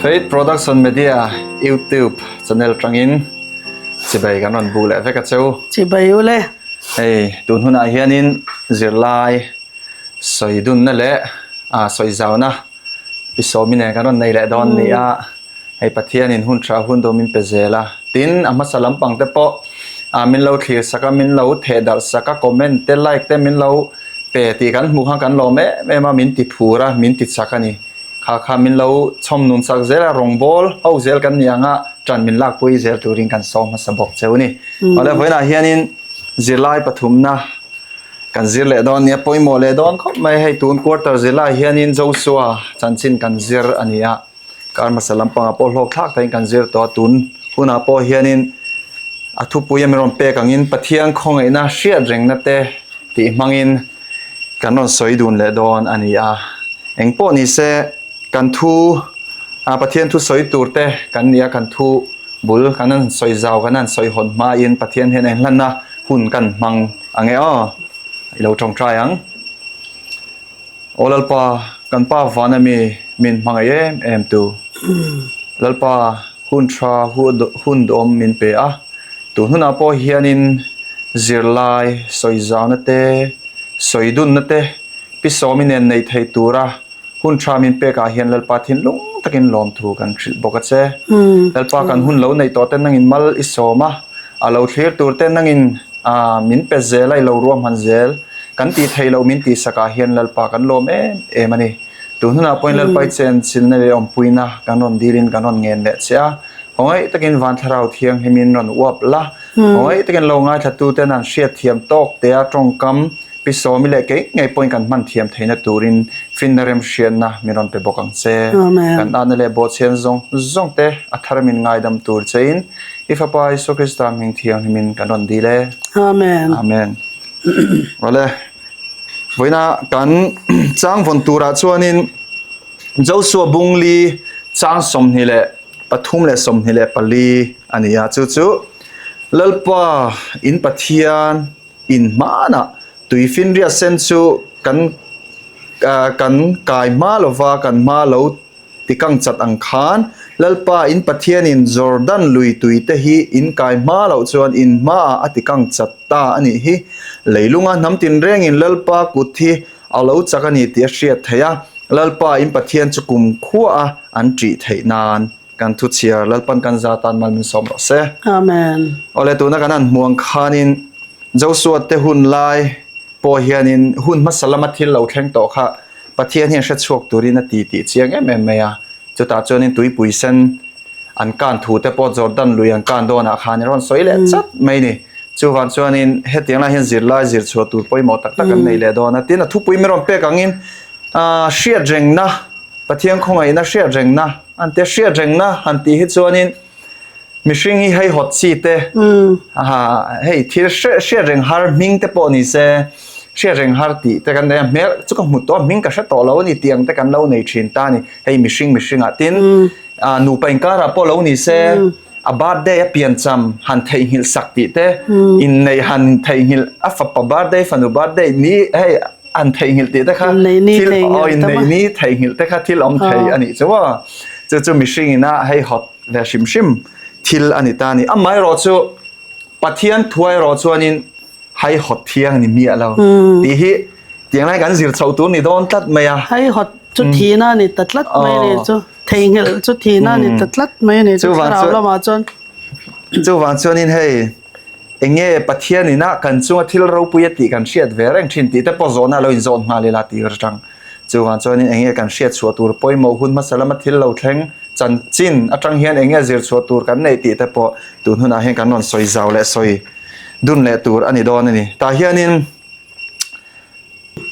Faith Production Media YouTube channel tangin chibai kan rawn buk leh vek a cheu. Chibai u le. Hei tun hunah hianin zirlai sawi dunna leh ah sawi zauna pi sawmi nen kan rawn nei leh dawn ni a. Hei Pathianin hun tha hun dawm min pe zel a. Tin a hmasa lampang te pawh ah min lo thlir sak a min lo theh darh sak a comment te like te min lo pe tih kan hmuh khan kan lawm em em a min ti phur a min ti chak a ni. Kha kha min lo chhawm nun chak zel a, rawngbawl ho zel kan ni ang a, ṭan min lakpui zel turin kan sawm hmasa bawk cheu a ni. Awle vawiinah hianin zirlai pathumna kan zir leh dawn nia, pawimawh leh dawn khawp mai. Hei tun quarter zirlaiah hianin Joshua chanchin kan zir a ni a, kar hmasa lampangah pawh hlawk thlak takin kan zir tawh a, tun hunah pawh hianin a thupui a min rawn pek angin Pathian khawngaihna hriat rengna te tih hmangin kan rawn sawi dun leh dawn a ni a, eng pawh ni se kan thu ah Pathian thu sawi tur te kan ni a, kan thu bul kan han sawi zau kan han sawi hawn hmain Pathian hian a inhlanna hun kan hmang ang e aw, i lo tawngtai ang. Aw Lalpa, kan Pa vana mi min hmangaih em em tu. Lalpa, hun tha hun duhawm min pe a, tun hunah pawh hianin zirlai sawi zauna te, sawi dunna te pi sawmi nen nei thei tura hun tha min pekah hian Lalpa thinlung takin lawmthu kan hrilh bawk a che. Lalpa kan hun lo neih tawh te nangin mal i sawm a, a lo thlir tur te nangin Aaa min pe zel a i lo ruahman zel kan tih theih loh min tih sakah hian Lalpa kan lawm em em a ni. Tun hunah pawhin Lalpa i chen chilna leh awmpuina kan rawn dilin kan rawn ngen leh che a, khawngaih takin van thlarau thianghlimin rawn uap la, khawngaih takin lo ngaithlatuten an hriatthiam tawk tea tawngkam Pi Sawmi leh kei ngei pawhin kan hman thiam theihna turin finna remhriatna min rawn pe bawk ang che. Kan atna leh bawhchhian zawng zawng te a thar min ngaidam tur chein i Fapa Isua Krista hming thianghlimin kan rawn dil e. Amen. Amen. Awle, vawiina kan chang vawn turah chuanin Joshua Bungli chang 23 leh 24 a ni a, chu chu Lalpa in Pathian In hmanah tui finriat sen chu kan kan kai hma lova kan hma lo tikang chat ang khan Lalpa in Pathianin Jordan lui tui te hi in kai hma loh chuan in hmaah a tikang chat ta a nih hi. Leilunga hnam tinrengin Lalpa kut hi a lo chak a ni tih a hriat theih a, Lalpa in Pathian chu kumkhuaah an ṭih theih nan. Kan thu chhiar Lalpan kan za tan mal min sawm rawh se. Amen. Awle tuna kan han hmuh ang khanin Joshua te hun lai pawh hianin hun hmasa lama thil lo thleng tawh kha Pathian hian hre chhuak turin a ti tih chiang em em mai a. Chutah chuanin tuipui sen an kan thu te pawh Jordan lui an kan dawnah khan a rawn sawi leh chat mai ni. Chuvang chuanin hetiang lai hian zirlai zir chhuah tur pawimawh tak tak an nei leh dawn a. Tin a thupui min rawn pek angin hriatrengna Pathian khawngaihna hriat rengna an tia hriat rengna han tih hi chuanin mihring hi hei hawt chi te hei thil hriat reng har hming te pawh ni se hriat reng har tih te kan nei a hmel chu ka hmu tawh a hming ka hre tawh lo a ni tih ang te kan lo nei thin ta a ni hei mihring mihringah tin nupa inkarah pawh lo ni se a birthday a piancham han theihnghilh sak tih te inneih han theihnghilh a fapa birthday fanu birthday ni hei an theihnghilh tih te kha thil aw inneih ni theihnghilh te kha thil awm thei a nih chu aw chu chu mihring ina hei hawt ve hrim hrim thil a ni ta a ni amaherawh chu Pathian thuai erawh chuanin hei hawt thiang ni miah lo tih hi tiang lai kan zir chhoh tur ni dawn tlat mai a hei hawt chu thihna a ni ta tlat mai a ni chu theihnghilh chu thihna a ni ta tlat mai a ni chu thlarau lamah chuan chuvang chuanin hei Eng nge Pathian ina kan chunga thil ropui a tih kan hriat ve reng thin tih te pawh zawhna a lo inzawt nghal ila tih ka hre Chuvang chuanin eng nge kan hriat chhuah tur pawimawh hun hmasa lama thil lo thleng chanchin atang hian eng nge zir chhuah tur kan neih tih te pawh tun hunah hian kan rawn sawi zau leh sawi dun leh tur a ni dawn a ni. Tah hianin.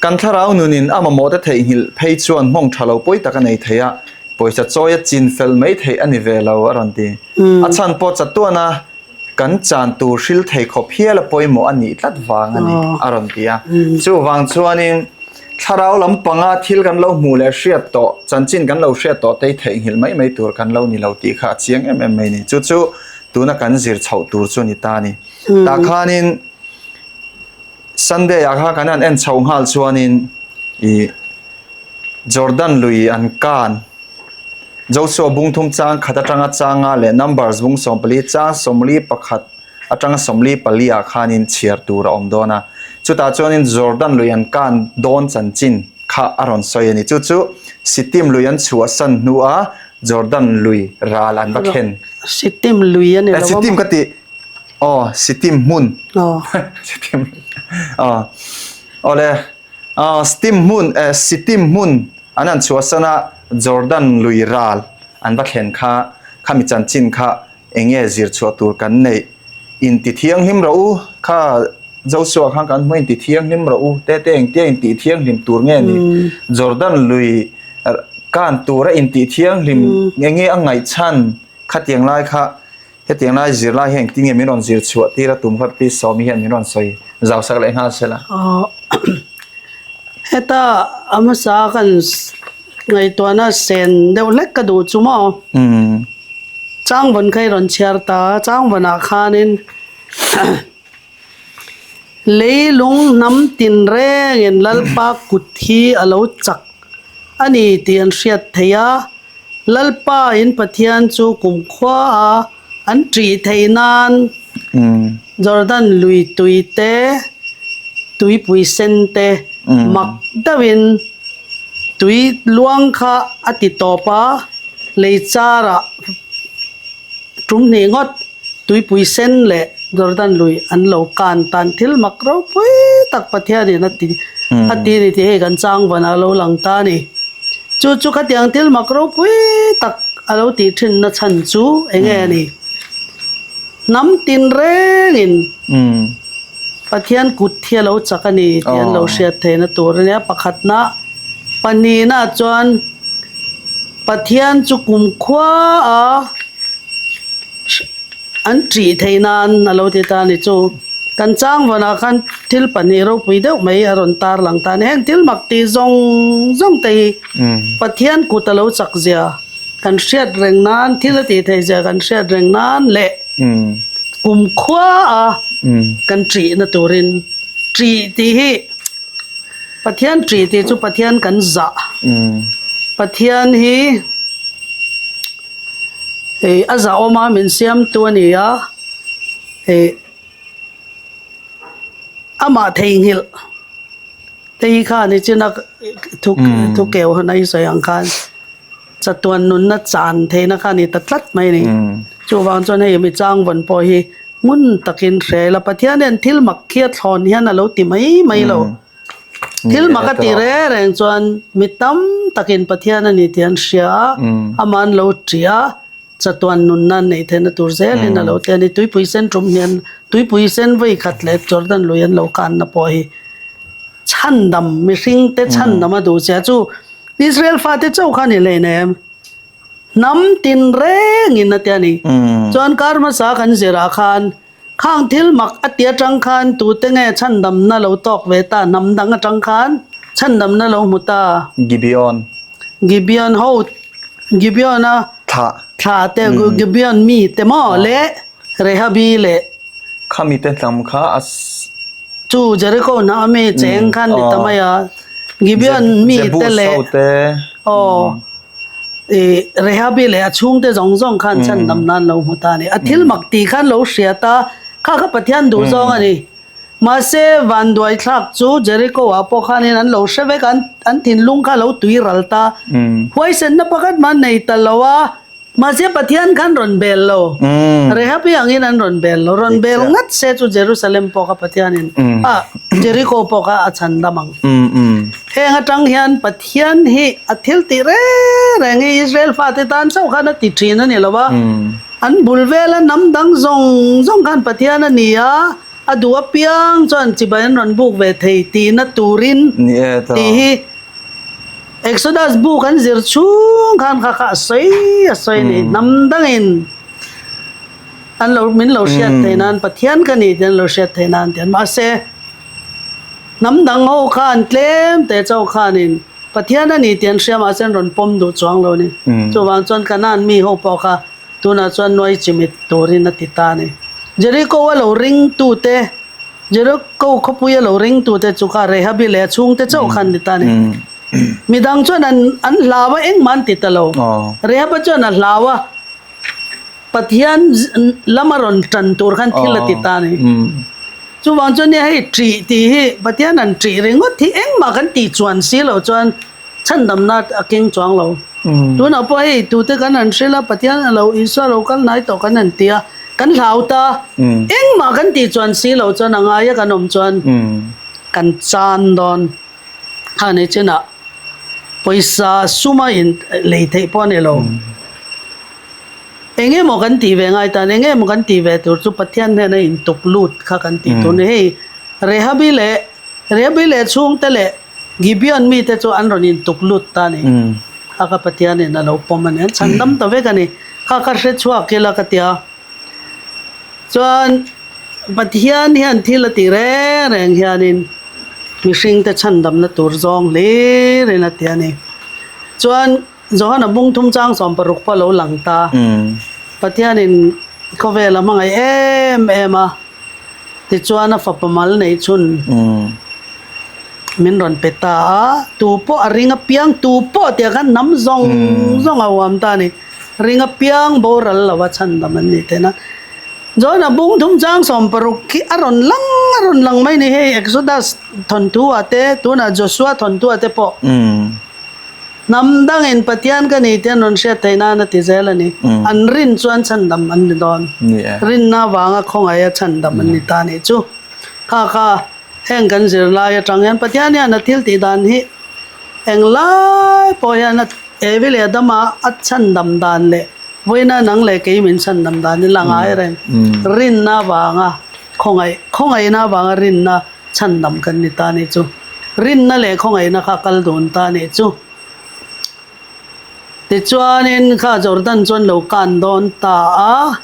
Kan thlarau nunin a mamawhte theihnghilh phei chuan hmawng tha lo pawi tak a nei thei a, pawisa chawi a chin fel mai theih a ni ve lo, a rawn ti. A chhan pawh chatuana kan chan tur hril thei khawp hial a pawimawh a nih tlat vang a ni, a rawn ti a. Chuvang chuanin thlarau lampanga thil kan lo hmuh leh hriat tawh, chanchin kan lo hriat tawh te hi theihnghilh mai mai tur kan lo ni lo tih kha a chiang em em mai a ni. Chu chu tuna kan zir chhoh tur chu a ni ta a ni. Tah khanin. Sunday ah kha kan han en chho nghal chuanin ih Jordan lui an kan. Joshua bung thum chang khat atanga changa leh Numbers bung 14 chang 41 atanga 44 ah khanin chhiar tur a awm dawn a. Chutah chuanin Jordan lui an kan dawn chanchin kha a rawn sawi a ni. Chu chu Sittim lui an chhuahsan hnua Jordan lui ral an va thlen. Sittim lui a ni lo a. Sittim ka tih. Aw, Sittim hmun. Aw. Sittim. Aw. Awle. Aw, Sittim hmun, eh, Sittim hmun an han chhuahsan a, Jordan lui ral an va thlen kha, khami chanchin kha eng nge zir chhuah tur kan neih? Inti thianghlim rawh u, kha Joshua khan kan hmu inti thianghlim rawh u, te te engtia intih thianghlim tur nge ni? Jordan lui kan tura intih thianghlim eng nge a ngaihchhan khatiang lai kha hetiang lai zirlai hian engtin nge min rawn zir chhuah tir a tum kha Pi Sawmi hian min rawn sawi zau sak leh nghal sela. Heta a hmasa kan ngaihtuahna sen deuh hlek ka duh chu maw? Changvawn kha i rawn chhiar ta a, changvawnah khanin Leilung hnam tinrengin Lalpa kut hi a lo chak a ni tih an hriat theih a, Lalpa in Pathian chu kumkhua a an ṭih theih nan Jordan lui tui te, tuipui sen te mak deuhin tui luang kha a ti tawp a, lei charah tum hnih ngawt tuipui sen leh Jordan lui an lo kan tan thil mak ropui tak Pathianin a ti a ti a ni tih hei kan chang vanah a lo lang ta a ni. Chu chu khatiang thil mak ropui tak a lo tih thinna chhan chu eng nge a ni? Hnam tin rengin Pathian kut hi a lo chak a ni tih an lo hriat theihna tur a nia. Pakhatna, pahnihna chuan Pathian chu kumkhua a an ṭih theih nan a lo ti ta a ni. Chu kan changvawnah khan thil pahnih ropui deuh mai a rawn tar lang ta a ni. Heng thil mak tih zawng zawng te hi Pathian kut a lo chak zia kan hriat reng nan, thil a tih theih zia kan hriat reng nan leh kumkhua a kan ṭihna turin ṭih tih hi Pathian ṭih tih chu Pathian kan zah. Pathian hi Hei a zahawm a min siamtu a ni a, hei amah theihnghilh te hi kha ni chin a thu thu keu han a i sawi ang khan chatuan nunna chan theihna kha a ni ta tlat mai a ni. Chuvang chuan hei mi changvawn pawh hi ngun takin hre ila Pathian hian thil mak khi a thlawn hian a lo ti mai mai lo. Thil mak a ti reng reng chuan mi tam takin Pathian a ni tih an hria a, amah an lo ṭih a, chatuan nunna an neih theihna tur zelin a lo ti a ni. Tuipui sen ṭum hian tuipui sen vawi khat leh Jordan lui an lo kanna pawh hi chhandam, mihringte chhandam a duh che a, chu Israel fate chauh kha a ni hleinem. Hnam tin rengin a ti a ni. Chuan kar hmasa kan zirah khan Khang thil mak a ti atang khan tute nge chhandamna lo tawk ve ta? Hnam dang atang khan chhandamna lo hmu ta? Gibeon. Gibeon ho, Gibeon a Thlah. Thlah te, Gibeon mi te maw leh Rehabi leh. Khami te hnam kha a. Chu Jericho hnam a mi cheng khan ni ta mai a. Gibeon mi te leh. Jebus ho te. Aw. I Rehabi leh a chhungte zawng zawng khan chhandam nan lo hmu ta a ni. A thil mak tih khan lo hriat a, kha kha Pathian duh zawng a ni. Mahse, vanduai thlak chu Jericho-ah pawh khanin an lo hre vek a, an thinlung kha a lo tui ral ta. Huaisenna pakhat mah an nei ta lo a, mahse Pathian khan rawn bel lo. Rehabi angin an rawn bel lo. Rawn bel ngat se chu Jerusalem pawh kha Pathianin, ah, Jericho pawh kha a chhandam ang. Heng atang hian Pathian hi a thil tih reng reng hi Israel fate tan chauh khan a ti thin a ni lo a, an bul vela hnam dang zawng zawng khan Pathian a ni a, a duh apiang chuan chibai an rawn buk ve thei tihna turin tih hi Exodus bu kan zir chhung khan kha kha a sawi a sawi a ni. Hnam dangin an lo min lo hriat theih nan Pathian ka ni tih an lo hriat theih nan tih an mahse Hnam dang ho khan tlem te chauh khanin Pathian a ni tih an hria mahse an rawn pawm duh chuang lo a ni. Chuvang chuan Kanaan mi ho pawh kha tunah chuan nuai chimit turin a ti ta a ni. Jericho a lo ringtute, Jericho khawpui a lo ringtute chu kha Rehabi leh a chhungte chauh khan ni ta a ni. Midang chuan an an hlau a engmah an ti ta lo. Rehaba chuan a hlau a, Pathian lama rawn tan tur khan thil a ti ta a ni. Chuvang chuan nia hei ṭih tih hi Pathian an ṭih ringawt hi engmah kan tih chuan si loh chuan chhandamna a keng chuang lo. Tunah pawh hei tute kan han hrilh a, Pathian a lo Isua lo kal hnai tawh kan han ti a, kan hlau ta. Engmah kan tih chuan si loh chuan a ngaia kan awm chuan kan chan dawn. Kha ni chinah pawisa suma in lei theih pawh a ni lo. Eng emaw kan tih ve ngai tan, eng emaw kan tih ve tur chu Pathian hnena intuk lut kha kan tih tur a ni. Hei Rehabi leh Rehabi leh chhungte leh Gibeon mite chu an rawn intuk lut ta a ni. Kha kha Pathianin a lo pawm a ni. An chhan dam ta vek a ni. Kha kha hre chhuak ila ka tia. Chuan Pathian hian thil a tih reng reng hianin mihringte chhandamna tur zawng hlirin a ti a ni. Chuan Johana bung thum chang 16 pawh a lo lang ta. Pathianin khawvel a hmangaih em em a, tichuan a fapa mal neih chhun min rawn pe ta a, tu pawh a ring apiang, tu pawh tih ah khan hnam zawng zawng a huam ta a ni. Ring apiang boral lo a chhandam an ni tena. Johana bung thum chang 16 khi a rawn lang a rawn lang mai ni hei Exodus thawnthu ah te tunah Joshua thawnthu ah te pawh. Hnam dangin Pathian ka ni tih an rawn hriat theih nan a ti zel a ni. An rin chuan chhandam an ni dawn. Rinna avanga khawngaih a chhandam an ni ta nih chu. Kha kha heng kan zirlai atang hian Pathian hian a thil tih dan hi englai pawh hian a Evi leh Adama a chhandam dan leh vawiina nang leh kei min chhandam dan hi la ngai reng. Rinna avanga khawngaih, khawngaihna avanga rinna Chhandam kan ni ta nih chu. Rinna leh khawngaihna kha kal dun ta nih chu. Tichuanin kha Jordan chuan lo kan dawn ta a.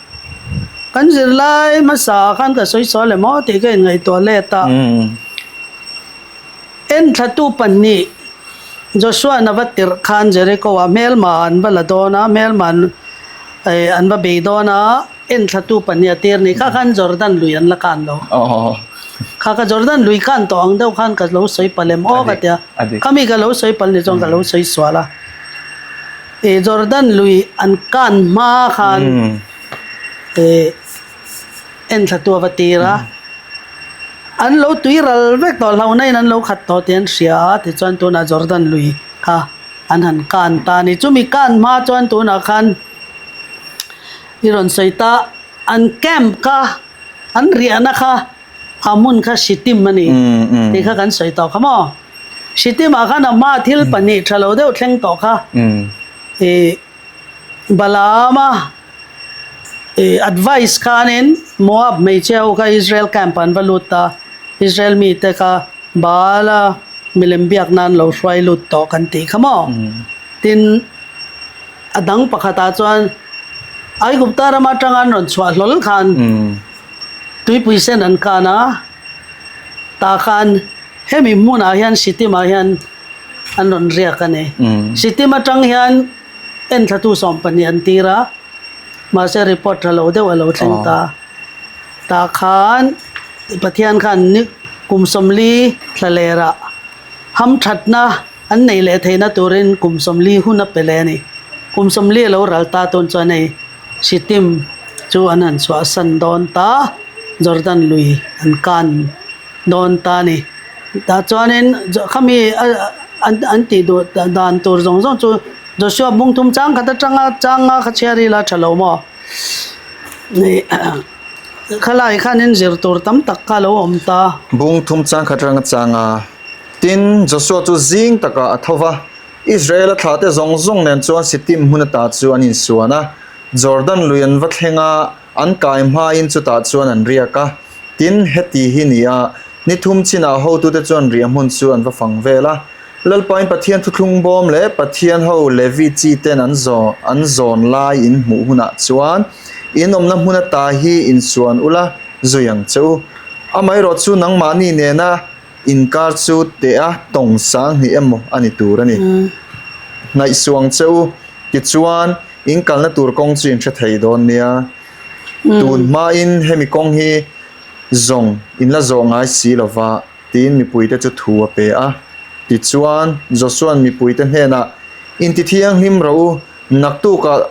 Kan zirlai hmasa ah khan ka sawi sual em aw tih ka inngaihtuah let a. Enthlatu pahnih Joshua-na va tirh khan Jericho-ah hmelma an va la dawn a, hmelma an va bei dawn a. Enthlatu pahnih a tir ni kha khan Jordan lui an la kan lo. Kha ka Jordan lui kan tawh ang deuh khan ka lo sawi palh em aw ka tia. Khami ka lo sawi palh ni chuan ka lo sawi sual a. I Jordan lui an kan hma khan i enthlatu a va tir a. An lo tui ral vek tawh hlauhna in an lo khat tawh tih an hria a tichuan tunah Jordan lui kha an han kan ta a ni. Chumi kan hma chuan tunah khan. I rawn sawi ta, an camp kha, an riahna kha a hmun kha Shittim a ni tih kha kan sawi tawh kha maw? Shittim ah khan a hma thil pahnih tha lo deuh thleng tawh kha i Balaam-a i advice khanin Moab hmeichhia ho kha Israel camp ah an va lut ta, Israel mite kha Baal-a milem biak nan lo hruai lut tawh kan tih kha maw? Tin. A dang pakhatah chuan Aigupta ram atanga an rawn chhuah hlawl khan tuipui sen an kan a, tah khan hemi hmunah hian Shittim-ah hian an rawn riak a ni. Shittim atang hian enthlatu 12 an tir a, mahse report tha lo deuh a lo thleng ta. Tah khan Pathian khan ni kum 40 thlalerah hamthatna An neih leh theihna turin kum 40 hun a pe leh a ni. Kum 40 a lo ral ta tun chuan hei Shittim chu an han chhuahsan dawn ta, Jordan lui an kan dawn ta a ni. Tah chuanin khami an tih duh dan tur zawng zawng chu Joshua bung thum chang khat atanga changa kha chhiar ila tha lo maw? Khalai khanin zir tur tam tak kha a lo awm ta. Bung thum chang khat atanga changa Tin, Joshua chu zing takah a tho va, Israela thlahte zawng zawng nen chuan Sittim hmun ata chu an insuan a. Jordan lui an va thleng a, an kai hmain chutah chuan an riak a. Tin, heti hi ni a, ni thum chinah hotute chuan riah hmun chu an va fang vel a. Lalpain Pathian thuthlung bawm leh Pathian ho Levi chi ten an zawn an zawn lai in hmuh hunah chuan in awmna hmun ata hi insuan ula zui ang che u. Amaherawhchu chu nangmahni nena Inkar chu teh a tawng sang hnih emaw a ni tur a ni. Hnaih suang che u, tichuan in kalna tur kawng chu in hre thei dawn nia. Tun hmain hemi kawng hi zawng in la zawh ngai si lova, tiin mipuite chu thu a pe a. Tichuan, Josua'n mipuite hnenah, Intithianghlim rawh u, naktukah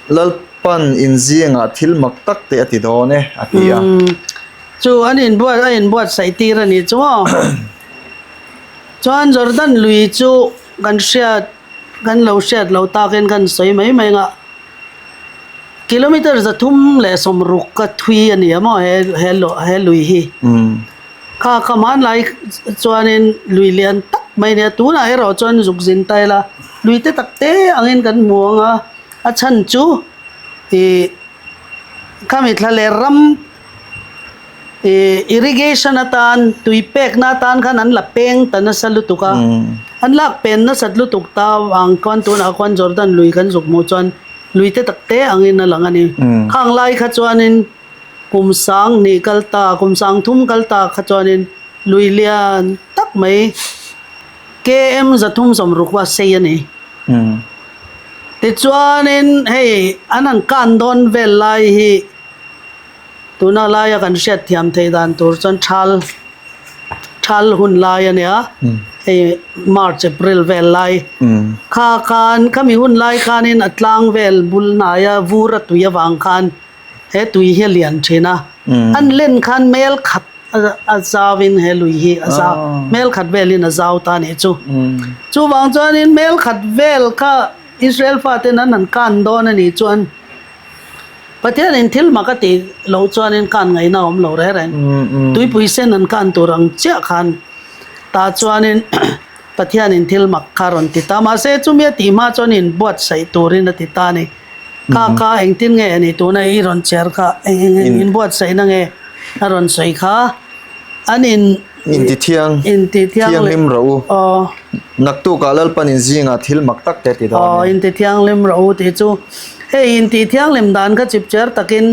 Lalpan in zingah thil mak tak te a ti dawn e, a ti a. Chu an inbuat a inbuatsaih tir a nih chu maw? Chuan Jordan lui chu kan hriat kan lo hriat lo takin kan sawi mai mai ang a, kilometer 360 ka thui a ni a maw he he lui hi. Kha kha hmanlai chuanin lui lian tak mai nia tunah erawh chuan zuk zin ta ila lui te tak te angin kan hmu ang a, a chhan chu ih khami thla leh ram ih irrigation atan tui pekna atan khan an la peng ta nasa lutuk a, an lak pen nasat lutuk ta vang khan tunah khuan Jordan lui kan zuk hmuh chuan lui te tak te angin a lang a ni. Khang lai kha chuanin. Kum sang hnih kal ta, kum sang thum kal ta kha chuanin lui lian tak mai KM 360 a sei a ni. Tichuanin hei an han kan dawn vel lai hi tuna laia kan hriat thiam theih dan tur chuan thal thal hun lai a nia hei March April vel lai kha khan khami hun lai khanin a tlang vel bul hnaia vur a tui avang khan He tui hi a lian thin a, an len khan mel khat a zau in he lui hi a zau, mel khat velin a zau ta nih chu. Chuvang chuanin mel khat vel kha Israel faten an han kan dawn a nih chuan Pathianin thil mak a tih loh chuanin kan ngaihna a awm lo reng reng. Tuipui sen an kan tur ang chiah khan tah chuanin Pathianin thil mak kha a rawn ti ta. Mahse chumi a tih hma chuan inbuatsaih turin a ti ta a ni. Kha kha engtin nge a nih tuna i rawn chher kha eng eng eng inbuatsaihna nge a rawn sawi kha an in Inti thiang inti thiang leh thianghlim rawh u. Aw. Naktukah Lalpan in zingah thil mak tak te ti dawn Aw e. inti thianghlim rawh u tih chu hei inti thianghlim dan kha chipcher takin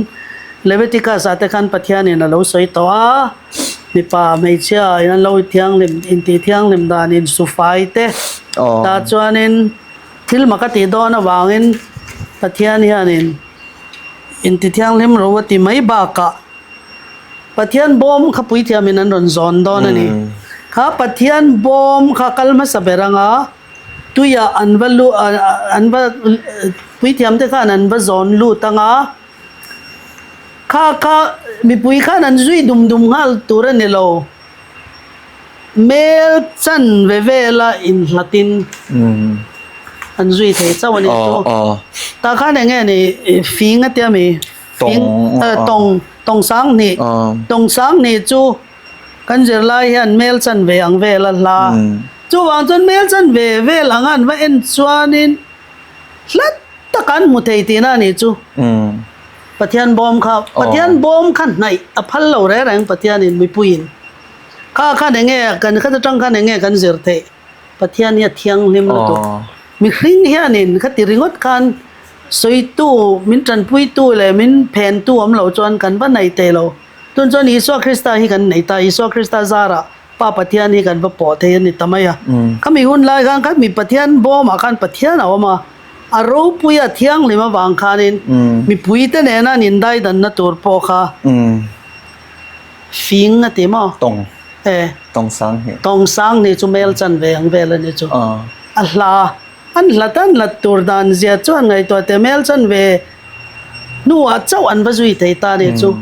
Leviticus ah te khan Pathianin a lo sawi tawh a, mipa hmeichhia in an lo thianghlim inti thianghlim dan insufai te Aw. tah chuanin Thil mak a tih dawn avangin Pathian hianin intithianghlim ro a ti mai bakah Pathian bawm kha puithiamin an rawn zawn dawn a ni. Kha Pathian bawm kha kal hmasa ber anga tuiah an va lu an va puithiam te khan an va zawn lut anga kha kha mipui khan an zui dum dum nghal tur a ni lo. Mel chan ve vela inhlatin an zui thei chauh a ni chu. Tah khan eng nge ni fing a tia mi? Fing tawng tawng sang hnih tawng sang hnih chu kan zirlai hian mel chan ve ang vel a hla. Chuvang chuan mel chan ve vel anga an va en chuanin hlat Tak an hmu thei tihna a nih chu. Pathian bawm kha, Pathian bawm kha hnaih a phal lo reng reng Pathianin mipuiin. Kha khan eng nge kan khat atang khan eng nge kan zir theih? Pathian hi a thianghlim lutuk. Mihring hianin khati ringawt khan sawitu, min tanpuitu leh min phentu awm lo chuan kan va hnaih thei lo. Tun chuan Isua Krista hi kan nei ta, Isua Krista zarah Pa Pathian hi kan va pawh thei a ni ta mai a. Khami hun lai khan khami Pathian bawmah khan Pathian a awm a, a ropui a thianghlim avang khanin mipui te nena an indaidanna tur pawh kha fing a ti maw? Tawng. E. Tawng sang hnih. Tawng sang hnih chu mel chan ve ang vel a ni chu. A hla an hlat an hlat tur dan zia chuan ngaihtuah teh mel chan ve hnuah chauh an va zui thei ta a ni chu.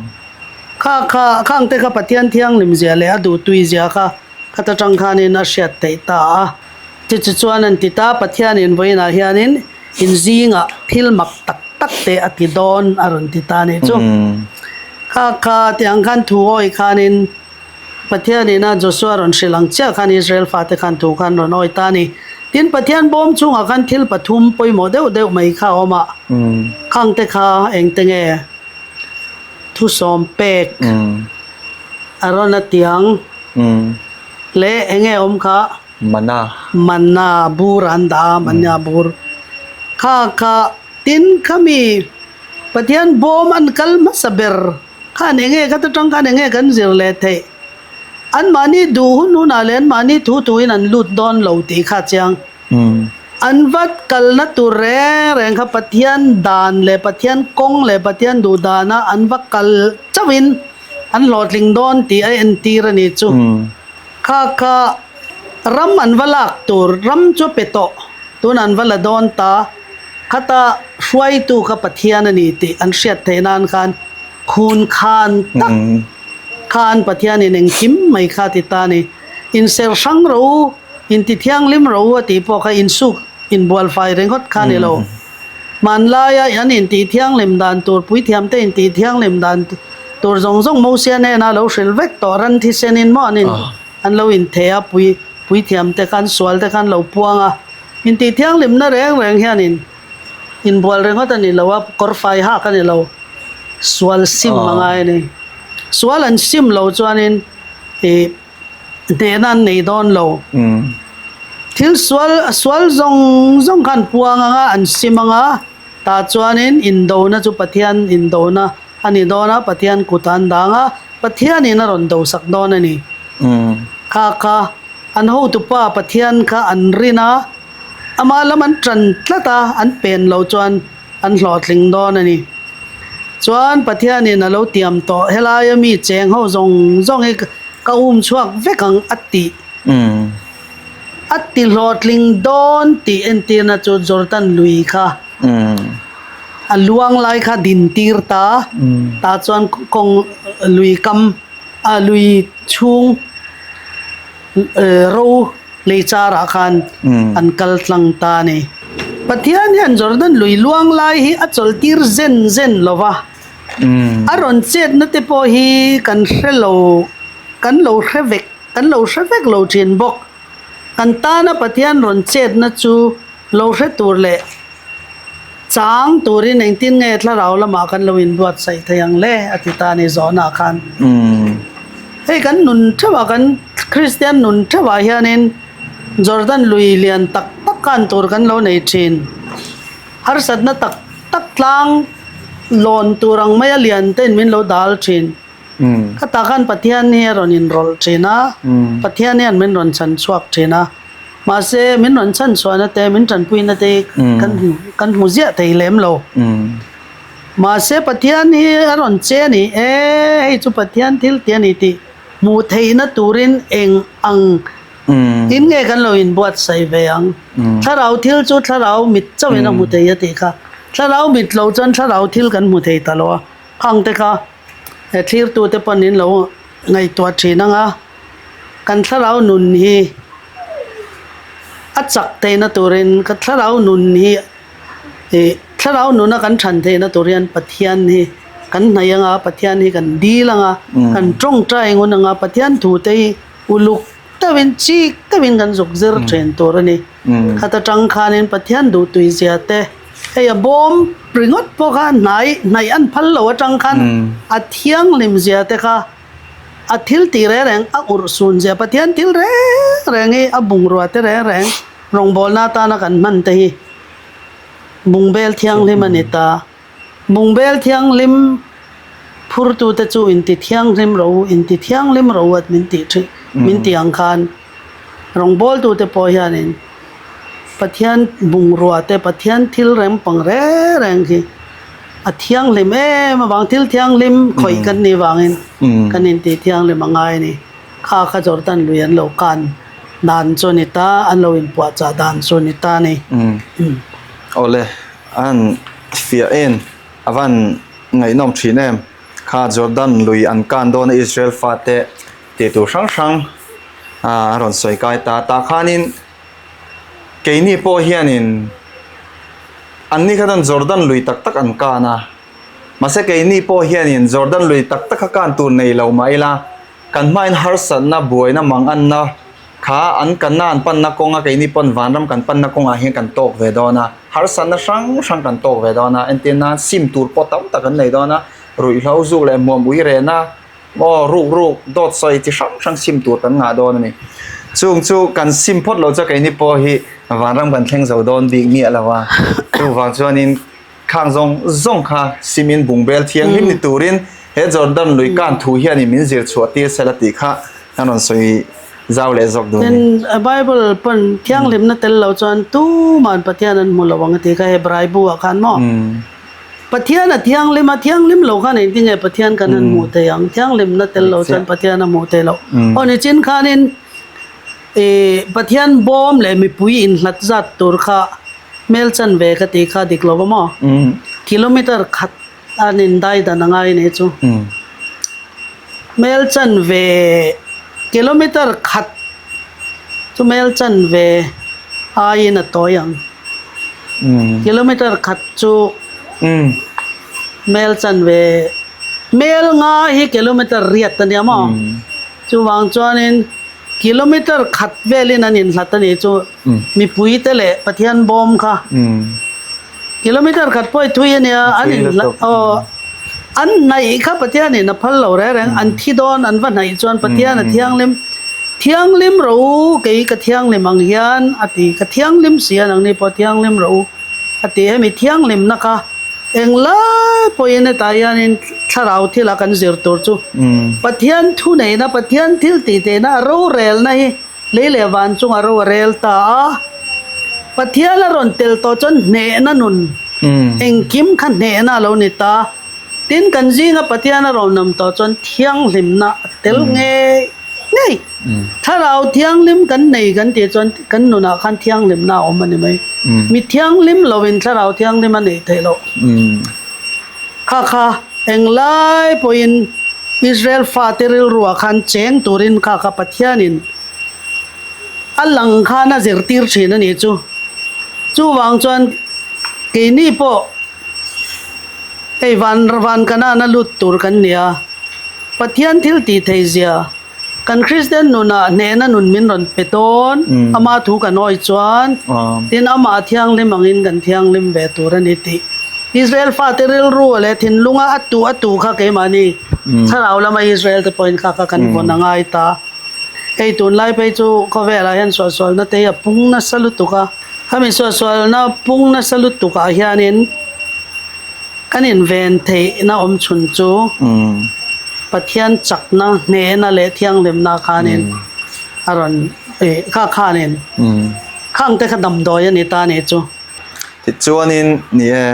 Kha kha khang te kha Pathian thianghlim zia leh a duhtui zia kha khata tang khanin a hriat theih ta a. Chu chu chuan an ti ta, Pathianin vawiinah hianin in zingah thil mak tak tak te a ti dawn a rawn ti ta a nih chu. Kha kha tiang khan thu awi khanin Pathianin a Joshua rawn hrilh ang chiah khan Israel fate khan thu khan rawn awi ta a ni. Tin, Pathian bawm chungah khan thil pathum pawimawh deuh deuh mai kha a awm a, khang te kha engte nge? Thusawm pek a rawn a tiang leh eng nge awm kha? Mana. Mana bur an dah a, mana bur kha kha tin khami Pathian bawm an kal hmasa ber khan eng nge kha ta tang khan eng nge kan zir leh theih? Anmahni duh hun hunah leh anmahni thu thuin an lut dawn lo tih kha a chiang. An vat kalna tur reng reng kha Pathian dan leh Pathian kawng leh Pathian duh dana an va kal chauhin an hlawhtling dawn tih a entir a nih chu. Kha kha Ram an va lak tur ram chu pe tawh tunah an va la dawn ta. Khata hruaitu kha Pathian a ni tih an hriat theih nan khan khun khan tak khan Pathianin engkim mai kha a ti ta a ni. Inser hrang ro u, inti thianghlim ro u a tih pawh kha insuk inbualfai ringawt kha a ni lo. Hmanlaia an intih thianghlim dan tur, puithiamte intih thianghlim dan tur zawng zawng Mosia hnenah lo hrilh vek tawh ran thisenin maw an in an lo intheh a, pui puithiamte khan sualte khan lo puang a. Intih thianghlimna reng reng hianin inbual ringawt a ni lo a, kawr fai hak a ni lo, sual sim a ngai a ni. Sual an sim lo chuanin ih Hnehna an nei dawn lo. Thil sual sual zawng zawng kha an puang ang a, an sim ang a, tah chuanin indona chu Pathian indona a ni dawn a, Pathian kutah an dang a, Pathianin a rawn dosak dawn a ni. Kha kha an hotupa Pathian kha an rin a, amah lam an tan tlat a, an pen loh chuan an hlawhtling dawn a ni. Chuan Pathianin a lo tiam tawh, helaia mi cheng ho zawng zawng hi ka um chhuak vek ang a tih. A ti hlawhtling dawn tih entirna chu Jordan lui kha a luang lai kha din tir ta, tah chuan kawng lui kam a lui chhung ro Lei charah khan an kal tlang ta a ni. Pathian hian Jordan lui luang lai hi a chawlhtir zen zen lo va, a rawn chetna te pawh hi kan hre lo, kan lo hre vek, kan lo hre vek lo thin bawk. Kan tana Pathian rawn chetna chu lo hre tur leh chang turin engtin nge thlarau lamah kan lo inbuatsaih thei ang le a ti ta a ni zawhnaah khan. Hei kan nun theuhah kan Kristian nun theuhah hianin Jordan lui lian tak tak khan tur kan lo nei thin. Harsatna tak tak tlang lawn tur ang maia lian tein min lo dal thin. Khatah khan Pathian hi a rawn inrawlh thin a, Pathian hian min rawn chhan chhuak thin a. Mahse, min rawn chhan chhuahna te, min tanpuina te hi kan hmu kan hmu ziah thei lem lo. Mahse, Pathian hi a rawn che a ni e, hei chu Pathian thil tih a ni tih hmuh theihna turin eng ang in nge kan lo inbuatsaih ve ang. Thlarau thil chu thlarau mit chauhin a hmu thei a tih kha. Thlarau mit lo chuan thlarau thil kan hmu thei ta lo a, khang te kha he thlirtute pawn in lo ngaihtuah thin ang a. Kan thlarau nun hi a chak theihna turin ka thlarau nun hi ih thlarau nuna kan than theihna tur hian Pathian hi kan hnaih anga Pathian hi kan dil anga kan tawngtai ngun anga Pathian thu te hi uluk deuhin chik deuhin kan zuk zir thin tur a ni. Khat atang khanin Pathian duhtui zia te hei a bawm ringawt pawh kha hnai hnaih an phal lo atang khan a thianghlim zia te kha A thil tih reng reng a urh sun zia Pathian thil reng reng hi a bungrua te reng reng rawngbawlna atana kan hman te hi bungbel thianghlim a ni ta. Bungbel thianghlim phurtute chu inti thianghlim ro u, inti thianghlim ro u at min tih thin min tih ang khan rawngbawltute pawh hianin Pathian bungrua te Pathian thil reng pang reng reng hi A thianghlim em avang thil thianghlim khawih kan nih vangin kan intih thianghlim a ngai a ni. Kha kha Jordan lui an lo kan dan chu a ni ta, an lo inpuahchah dan chu a ni ta a ni. Awle, a han fiah en, a van ngaihnawm thin em. Kha Jordan lui an kan dawn a Israel fate tih tur hrang hrang a rawn sawi kai ta. Tah khanin Keini pawh hianin anni kha chuan Jordan lui tak tak an kan a, mahse keini pawh hianin Jordan lui tak tak kha kan tur nei lo mah ila kan hmain harsatna buaina manganna kha an kanna an panna kawnga keini pawn vanram kan panna kawngah hian kan tawk ve dawn a, harsatna hrang hrang kan tawk ve dawn a, entir nan sim tur pawh tam tak an nei dawn a, ruihhlo zuk leh hmuam ui rehna. Aw, ruk ruk, dawt sawi chi hrang hrang sim tur kan ngah dawn a ni. Chung chu kan sim phawt lo chuan keini pawh hi vanram kan thleng zo dawn bik miah lo a. Chuvang chuanin khang zawng zawng kha simin bungbel thianghlim ni turin he Jordan lui kan thu hianin min zir chhuah tir sela tih kha kan rawn sawi zau leh zawk duh a ni. Tin, Bible pawn thianghlimna tel lo chuan tuman Pathian an hmu lo ang a tih kha Hebrai bu ah khan maw? Pathian a thianghlim a, thianghlim lo khan engtin nge Pathian kan han hmuh thei ang? Thianghlimna tel lo chuan Pathian a hmuh thei loh. Aw nichin khanin Ih Pathian bawm leh mipui inhlat zat tur kha hmel chanve ka tih kha dik lo va maw? Kilometer khat an indai dan a ngai nih chu. Hmel chanve kilometer khat chu hmel chanve aiin a tawi ang. Kilometer khat chu hmel chanve hmel nga hi kilometer riat a nia maw? Chuvang chuanin kilometer khat velin an inhlat a nih chu mipui te leh Pathian bawm kha kilometer khat pawh i thui a nia an inhlat aw an hnaih kha Pathianin a phal lo reng reng an thi dawn an va hnaih chuan Pathian a thianghlim thianghlim rawh u kei ka thianghlim ang hian a ti ka thianghlim si a nangni pawh thianghlim rawh u a ti hemi thianghlimna kha Englai pawhin hetah hianin thlarau thila kan zir tur chu Pathian thuneihna, Pathian thil tihtheihna a rorelna hi lei leh van chunga ro a rel ta a. Pathian a rawn tel tawh chuan hnehna nun, engkim kha hnehna a lo ni ta. Tin, kan zinga Pathian a rawn awm tawh chuan thianghlimna a tel ngei ngei. Thlarau thianghlim kan nei kan tih chuan kan nunah khan thianghlimna a awm a ni mai. Mi thianghlim lovin thlarau thianghlim a neih theih loh. Kha kha englai pawhin Israel fate rilruah khan cheng turin kha kha Pathianin a lang khan a zirtir thin a nih chu. Chuvang chuan keini pawh hei van van Kanaan a lut tur kan ni a. Pathian thil tih thei zia, kan Kristian nunah hnehna nun min rawn pe dawn, ama thu kan awi chuan, tin amah thianghlim angin kan thianghlim ve tur a ni tih Israel fate rilru leh thinlunga a tuh a tuh kha keimahni thlarau lama Israel te pawhin kha kha kan vawn a ngai ta. Hei tunlai phei chu khawvelah hian suahsualna te hi a pung nasa lutuk a, khami suahsualna pung nasa lutukah hianin, Kan inven theihna awm chhun chu Pathian chakna, hnehna leh thianghlimna khanin a rawn ih kha khanin khang te kha damdawi a ni ta nih chu. Tichuanin ni e,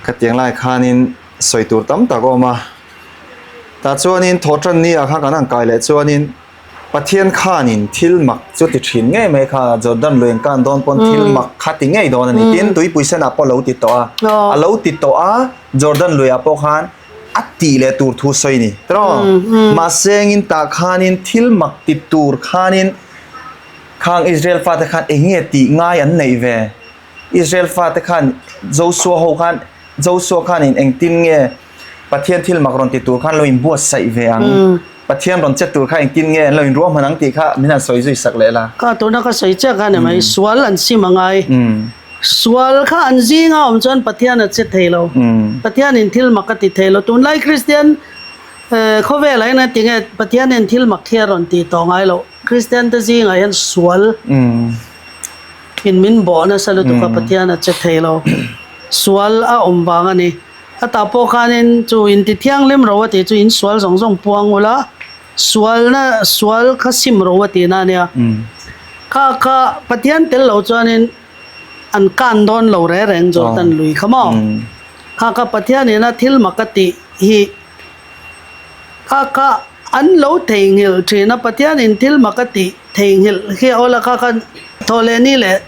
khatiang lai khanin sawi tur tam tak a awm a, tah chuanin thawhtan ni ah khan kan han kai leh chuanin Pathian khanin thil mak chu ti thin ngei mai kha, Jordan lui an kan dawn pawn thil mak kha ti ngei dawn a ni. Tin, tuipui senah pawh a lo ti tawh a, a lo ti tawh a, Jordan luiah pawh khan a tih leh tur thu sawi a ni. Tiraw? Mahse engin tah khanin thil mak ti tur khanin khang Israel fate khan eng nge tih ngai an neih ve? Israel fate khan Joshua ho khan Joshua khanin engtin nge Pathian thil mak rawn ti tur khan lo inbuatsaih ve ang. Pathian rawn che tur kha engtin nge an lo inruahman ang tih kha min han sawi zui sak leh la. Kha tuna ka sawi chiah kha ni mai, sual an sim a ngai. Sual kha an zinga awm chuan Pathian a che thei lo. Pathianin thil mak a ti thei lo. Tunlai Kristian khawvelah hian engati nge Pathianin thil mak hi a rawn tih tawh ngai loh. Kristian te zingah hian sual in min bawh nasa lutuk a Pathian a che thei lo. Sual a awm vang a ni. A tah pawh khanin chu inti thianghlim ro a tih chu in sual zawng zawng puang ula, sualna sual kha sim ro a tihna a nia. Kha kha Pathian tel lo chuanin an kan dawn lo reng reng Jordan lui kha maw? Kha kha Pathianin a thil mak a tih hi kha kha an lo theihnghilh thin a, Pathianin thil mak a tih theihnghilh hi a awl a, kha kha thawhlehni leh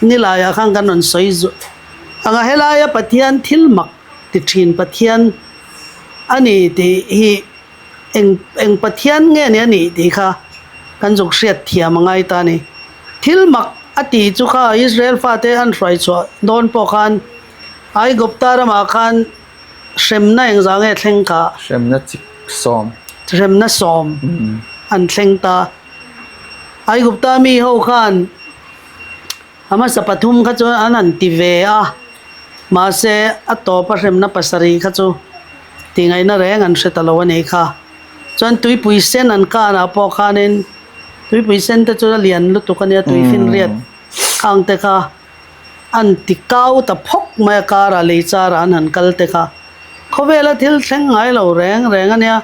nilaiah khan kan rawn sawi zuah. Anga helaia Pathian thil mak ti thin Pathian a ni tih hi eng eng Pathian nge ni a nih tih kha kan zuk hriat thiam a ngai ta a ni. Thil mak a tih chu kha Israel fate an hruai chhuah dawn pawh khan Aigupta ramah khan hremna engzah nge thleng kha? Hremna chik sawm. Hremna sawm an thleng ta. Aigupta mi ho khan. A hmasa pathum kha chu an han ti ve a, mahse a tawp a hremna pasarih kha chu tihngaihna reng an hre ta lo a nih kha. Chuan tuipui sen an kanah pawh khanin tuipui sen te chu a lian lutuk a nia, tui finriat khang te kha an ti kau ta phawk mai a karah lei charah an han kal te kha. Khawvela thil thleng ngai lo reng reng a nia.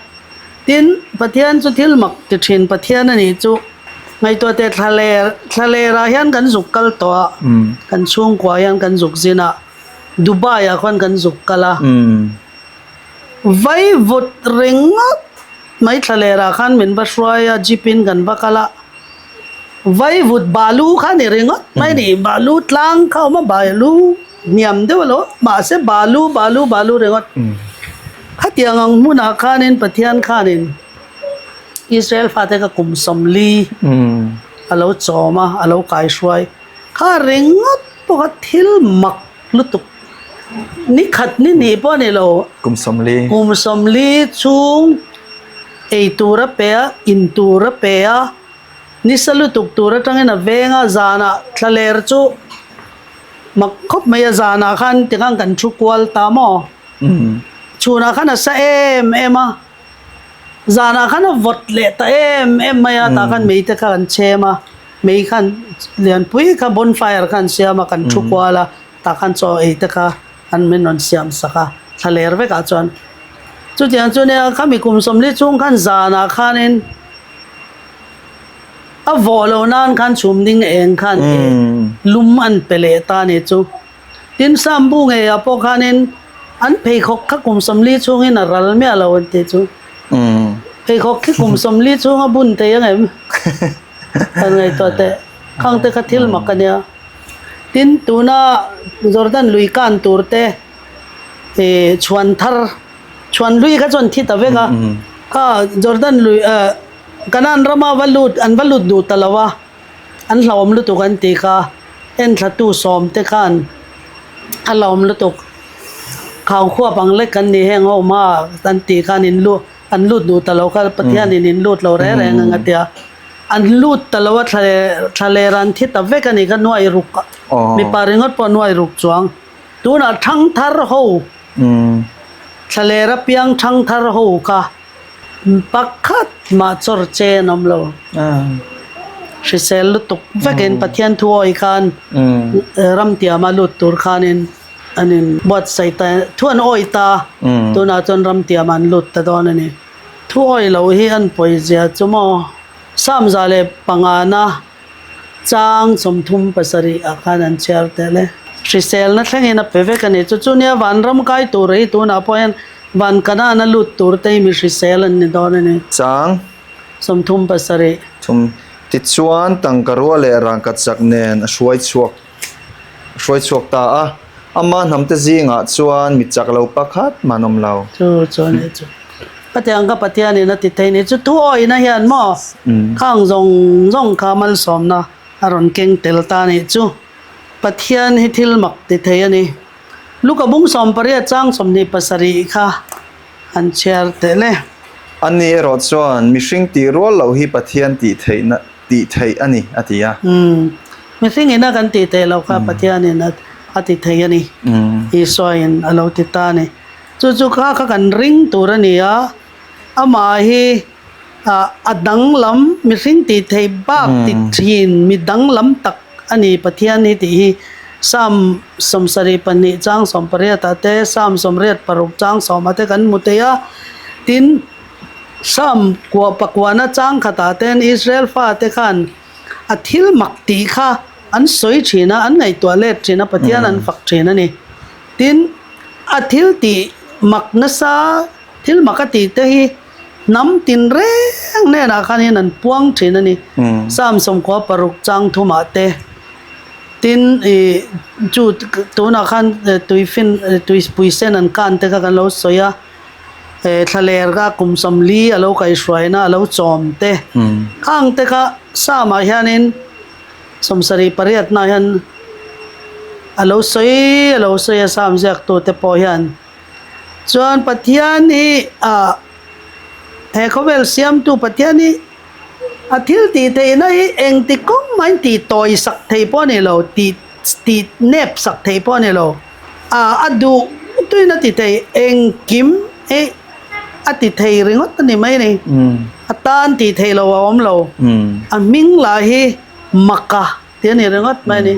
Tin, Pathian chu thil mak ti thin Pathian a nih chu ngaihtuah teh thlaler thlalerah hian kan zuk kal tawh a, kan chhungkua hian kan zuk zin a, Dubai ah khuan kan zuk kal a, vaivut ringawt mai thlalerah khan min va hruai a, jeep in kan va kal a. Vaivut balu kha ni ringawt mai ni, balu tlang kha a awm a, balu hniam deuh a lo mahse balu balu balu ringawt. Khatiang ang hmunah khanin Pathian khanin Israel fate kha kum 40 a lo chawm a, a lo kaihruai. Kha ringawt pawh kha thil mak lutuk ni khat ni hnih pawh a ni lo. Kum 40. Kum 40 chhung ei tur a pe a, in tur a pe a. Nisa lutuk tur atangin a veng a, zanah thlaler chu mak khawp mai a, zanah khan tikhan kan thu kual ta maw? Chhunah khan a sa em em a, zanah khan a vawt leh ta em em mai a, tah khan mei te kha kan chhem a, mei khan lianpui kha bonfire kha an siam a, kan thu kual a, tah khan chaw ei te kha an min rawn siam sak a, thlaler vekah chuan. Chutiang chu nia khami kum 40 chhung khan zanah khanin. A vawh lo nan khan chhum ding eng khan lum an pe leh ta ni chu. Tin Sambu ngeiah pawh khanin an pheikhawk kha kum 40 chhungin a ral miah lo an tih chu. Pheikhawk khi kum 40 chhung a bun thei ang em? Kan ngaihtuah teh. Khang te kha thil mak a nia. Tin tuna Jordan lui kan tur te chhuan thar Chhuan lui kha chuan thi ta vek a, kha Jordan lui eh Canaan rama va lut an va lut duh ta lo a, an hlauhawm lutuk an ti kha, enthlatu sawm te khan a hlauhawm lutuk, khaunkhuap ang lek kan ni heng ho hma an tih khan in lut an lut duh ta lo kha Pathianin in lut lo reng reng ang a tia, an lut ta lo a thla thlaler an thi ta vek a ni kha nuai ruk mipa ringawt pawh nuai ruk chuang tunah thangthar ho. Thlaler apiang thangthar ho kha pakhat mah chawr che an awm lo. Hrisel lutuk vekin Pathian thu awi khan ramtiama lut tur khanin an in buatsaih ta, thu an awi ta, tunah chuan ramtiama an lut ta dawn a ni. Thu awi loh hi an pawizia chu maw? 105na. Chang 37 ah khan an chhiar tel e. Hriselna thlengin a pe vek a ni. Chu chu nia vanram kai tur hi tunah pawh hian van Kanaan a lut tur te hi mi hrisel an ni dawn a ni. Chang 37. Thum tichuan tangka rua leh rangka chak nen a hruai chhuak a hruai chhuak ta a. Ama hnamte zingah chuan mi chak lo pakhat mah an awm lo. Chu chu a ni chu. Khatiang ka Pathianin a ti thei ni chu thuawihna hian maw khang zawng zawng kha malsawmna a rawn keng tel ta nih chu. Pathian hi thil mak ti thei a ni. Luka bung 18 chang 27 kha an chhiar tel e. Ani erawh chuan mihring tih rual loh hi Pathian tih theihna tih theih a ni, a ti a. Mihring ina kan tih theih loh kha Pathianin a ti thei a ni. Isuain a lo ti ta a ni. Chu chu kha kha kan ring tur a ni a, amah hi a danglam mihring tih theih bak ti thin mi danglam tak a ni Pathian hi tih hi Psalm 72 chang 18 ah te Psalm 86 chang 10 ah te kan hmu thei a, tin Psalm kua pakuana chang khatah ten Israel fate khan a thil mak tih kha an sawi thin a, an ngaihtuah let thin a, Pathian an fak thin a ni. Tin, a thil tih mak nasa, thil mak a tih te hi hnam tin reng hnenah khanin an puang thin a ni. Psalm 96 chang thumah te, tin ih chu tunah khan tuifin tuipui sen an kan te kha kan lo sawi a, thlaler kha kum 40 a lo kaihhruaina a lo chawm te, khang te kha Psalm-ah hianin 78 na hian a lo sawi a lo sawi a Psalm ziaktu te pawh hian chuan Pathian hi ah he khawvel siamtu Pathian hi a thil tih theihna hi engti kawng mahin tih tawi sak thei pawh a ni lo tih tih nep sak thei pawh a ni lo ah a duh tuin a ti thei engkim hi a ti thei ringawt a ni mai a ni. A tan tih theih loh a awm lo. A hming lah hi Maka tih a ni ringawt mai a ni.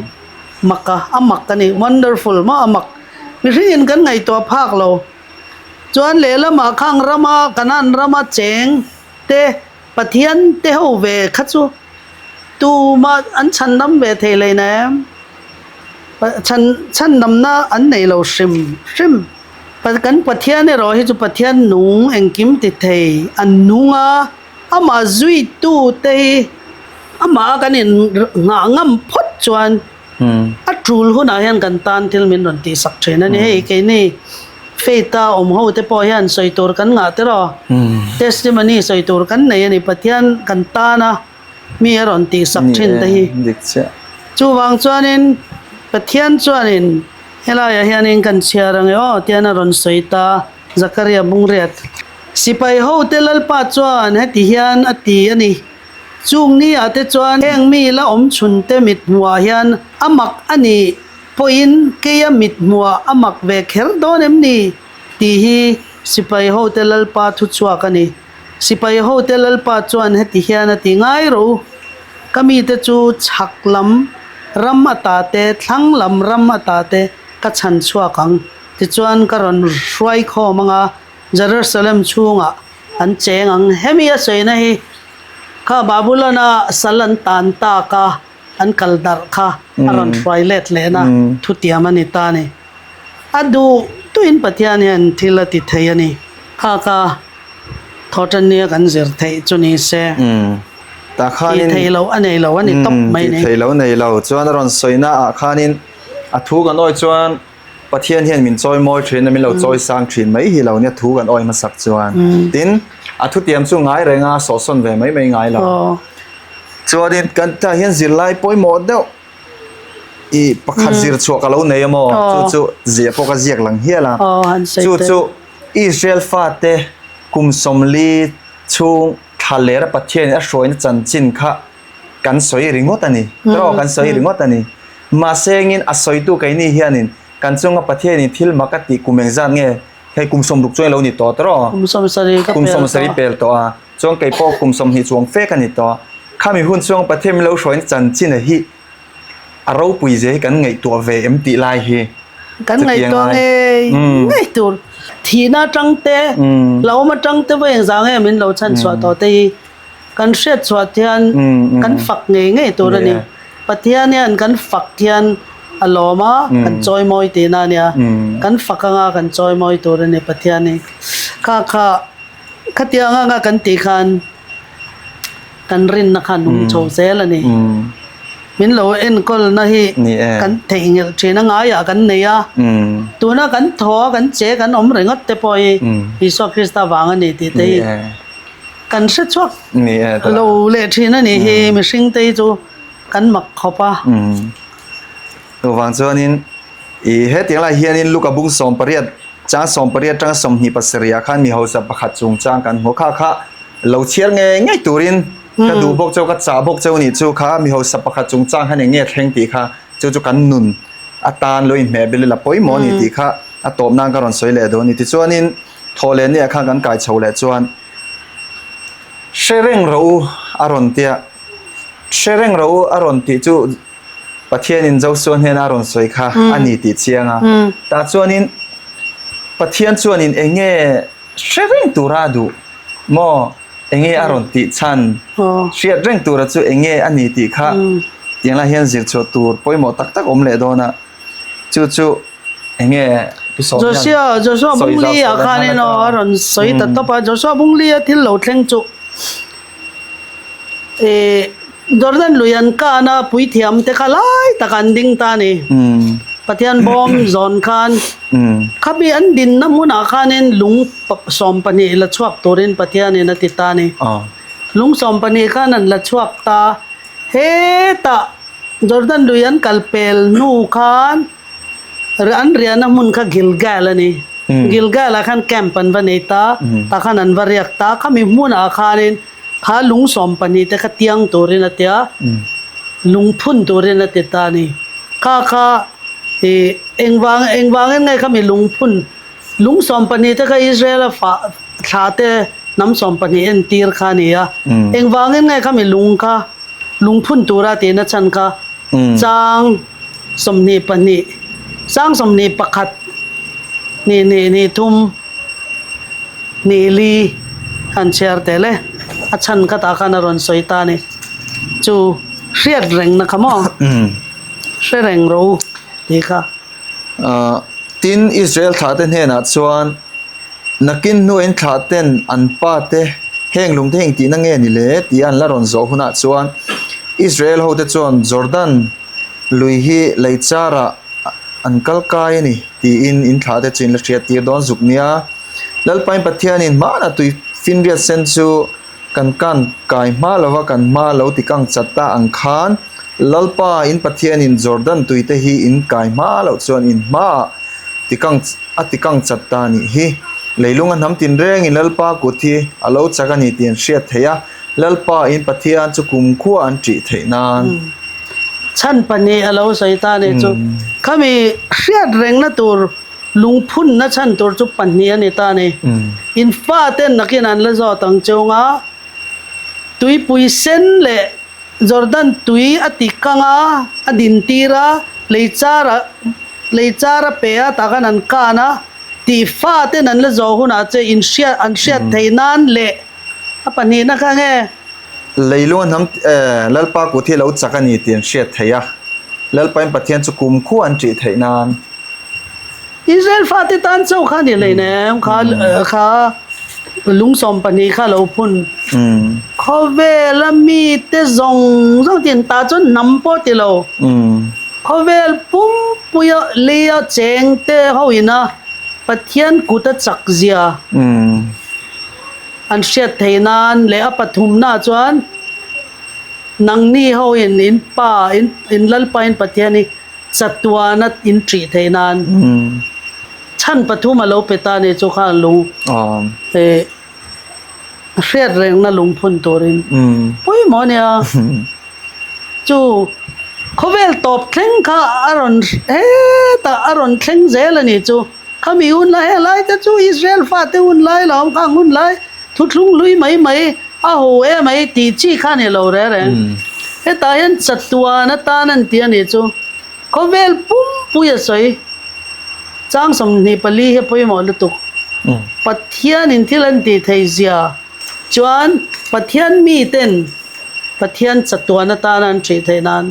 Maka, a mak a ni. Wonderful maw a mak. Mihringin kan ngaihtuah phak lo. Chuan lehlamah khang rama Kanan rama cheng te Pathian te ho ve kha chu tumah an chhandam ve thei lei nem. Chhan chhandamna an nei lo hrim hrim. Kan Pathian erawh hi chu Pathian nung engkim ti thei a nung a, amah zuitu te hi Amah a kan in nghah ngam phawt chuan a tul hunah hian kan tan thil min rawn tihsak thin a ni. Hei keini faith a awm ho te pawh hian sawi tur kan ngah tiraw? Testimony sawi tur kan nei a ni. Pathian kan tan a mi a rawn tihsak thin te hi. Chuvang chuanin Pathian chuanin helaiah hianin kan chhiar ang e aw tian a rawn sawi ta Zakaria Bungriat. Sipai hote Lalpa chuan heti hian a ti a ni. Chung ni ah te chuan heng mi la awm chhun te mit hmuhah hian a mak a nih pawhin keia mit hmuhah a mak ve kher dawn em ni? tih hi sipai hote Lalpa thu chhuak a ni. Sipai hote Lalpa chuan heti hian a ti ngai rawh u, Ka mite chu chhak lam ram ata te, thlang lam ram ata te ka chhan chhuak ang. Tichuan ka rawn hruai khawm anga Jerusalem chhungah an cheng ang. Hemi a sawina hi kha Babulon-a sal an tan tak a, an kal darh kha a rawn hruai let lehna thutiam a ni ta a ni. A duh duhin Pathian hian thil a ti thei a ni. Kha kha thawhtannia kan zir theih chu ni se. Tih theih loh a nei lo a ni tawp mai ni. Tih theih loh a nei lo. Chuan a rawn sawina ah khanin a thu kan awi chuan Pathian hian min chawi mawi thin a, min lo chawi sang thin mai hi lo nia thu kan awi hmasak chuan. Tin, a thutiam chu ngai reng a, sawhsawn ve mai mai ngai lo. Chuanin kan tah hian zirlai pawimawh deuh i pakhat zir chhuah ka lo nei a maw, chu chu ziah pawh ka ziak lang hial a. Chu chu Israel fate kum sawmli chhung thla lera Pathianin a hruaina chanchin kha kan sawi ringawt a ni. Tawh kan sawi ringawt a ni. Mahse engin a sawitu keini hianin kan chunga Pathianin thil mak a tih kum engzat nge hei kum sawmruk chuan ilo ni tawh tawh Kum sawmsarih ka pel tawh. Kum sawmsarih pel tawh a. Chuan kei pawh kum sawmhnih chuang fek a ni tawh. Khami hun chunga Pathian min lo hruaina chanchin a hi a ropui zia hi kan ngaihtuah ve em tih lai hi. Kan ngaihtuah ngei ngei tur. Thihna atang te, hlauhawm atang te vawi engzah nge min lo chhanchhuah tawh te hi. Kan hriat chhuah hian kan fak ngei ngei tur a ni. Pathian hian kan fak hian a lawm a, kan chawi mawi tihna a nia. Kan fak anga kan chawi mawi tur a ni Pathian hi. Kha kha khatiang anga kan tih khan kan rinna kha nung chho zel a ni. Min lo enkawlna hi kan theihnghilh thin a, ngaiah kan nei a. Tuna kan thaw a, kan che kan awm ringawt te pawh hi Isua Krista vang a ni tih te hi. Kan hre chhuak lo leh thin a nih hi mihring te hi chu kan mak khawp a. Chuvang chuanin i hetiang lai hianin Luka bung 18 chang 18 atanga 27 ah khan mi hausa pakhat chungchang kan hmu kha kha lo chhiar ngei ngei turin ka duh bawk cheu ka chah bawk cheu nih chu kha mi hausa pakhat chungchang khan eng nge thleng tih kha chu chu kan nun atan lo inhmeh bil ila pawimawh a ni tih kha a tawp nan ka rawn sawi leh dawn a ni. Tichuanin thawh leh nia khan kan kai chho leh chuan Hre reng rawh u a rawn ti a, hre reng rawh u a rawn tih chu Pathianin Joshua hnena a rawn sawi kha a ni tih chiang a. Tah chuanin Pathian chuanin eng nge hre reng tura a duh maw? Eng nge a rawn tih chhan? Hriat reng tura chu eng nge a ni tih kha tiang lai hian zir chhuah tur pawimawh tak tak awm leh dawn a. Chu chu enge Pu Sawm hian Joshua Joshua sawi zau Bungli ah sawi khan hman in aw ata. a rawn sawi ta tawp a Joshua Bungli a thil lo thleng chu eh Jordan lui an kan a puithiam te kha lai tak an ding ta a ni Pathian bawm zawn khan khami an dinna hmunah khanin lung 12 la chhuak turin Pathianin a ti ta a ni lung 12 khan an la chhuak ta hetah Jordan lui an kal pel hnu khan an riahna hmun kha Gilgal a ni. Gilgal ah khan camp an va nei ta, tah khan an va riak ta. Khami hmunah khanin kha lung 12 te kha tiang turin a ti a, lung phun turin a ti ta a ni. Kha kha ih engvang engvangin nge khami lung phun lung 12 te kha Israel a fah thlah te hnam 12 entir kha a ni a. Engvangin nge khami lung kha Lungphun tura tihna chhan kha chang 22, chang 21, hnih hnih hnih thum, hnih li han chhiar tel e. A chhan kha tah khan a rawn sawi ta a ni. Chu hriat rengna kha maw? Hre reng rawh u tih kha. Tin, Israel thlahte hnenah chuan Nakin hnuaiin thlahten an pa te heng lungte heng tihna nge ni le? tia an la rawn zawh hunah chuan. Israel hote chuan Jordan lui hi lei charah an kal kai a ni tiin in thlah te chu in la hriat tir dawn zuk nia. Lalpain Pathianin hmana tui finriat sen chu kan kan kai hma lova kan hma lo ti kang chat ta ang khan Lalpa in Pathianin Jordan tui te hi in kai hma loh chuan in hmaah ti kang a ti kang chat ta a nih hi. Leilung a hnam tinrengin Lalpa kut hi a lo chak a ni tih an hriat theih a, Lalpa in Pathian chu kumkhua an ṭih theih nan. Chhan pahnih a lo sawi ta a nih chu. Khami hriat rengna tur lungphunna chhan tur chu pahnih a ni ta a ni. In faten nakin an la zawt ang chung a, tuipui sen leh Jordan tui a ti kang a, a din tir a, lei char a lei char a pe a tah khan an kan a, tih faten an la zawh hunah che in hriat an hriat theih nan leh a pahnihna kha nge? Leilung a hnam eh Lalpa kut hi a lo chak a ni tih an hriat theih a, Lalpain Pathian chu kumkhua an ṭih theih nan. Israel fate tan chauh kha ni hleinem kha kha lungsawm pahnih kha lo phun khawvela mite zawng zawng tin tah chuan hnam pawh ti lo khawvel pumpuia leia cheng te ho ina Pathian kut a chak zia an hriat theih nan leh a pathumna chuan nangni ho in in pa in Lalpa in Pathian hi Chatuana in ṭih theih nan chhan pathum a lo pe ta ni chu kha lung eh hriat rengna lungphun turin pawimawh a nia. Chu khawvel tawp thleng kha a rawn hetah a rawn thleng zel a ni chu. Khami hun lai helai te chu Israel fate hun lai lo awm kha ang hun lai thuthlung hlui mai mai a ho em mai tih chi kha a ni lo reng reng. Hetah hian chatuan atan an ti a nih chu khawvel pumpui a sawi chang 24 hi a pawimawh lutuk. Pathianin thil an tih theih zia chuan Pathian miten Pathian chatuan atana an ṭih theih nan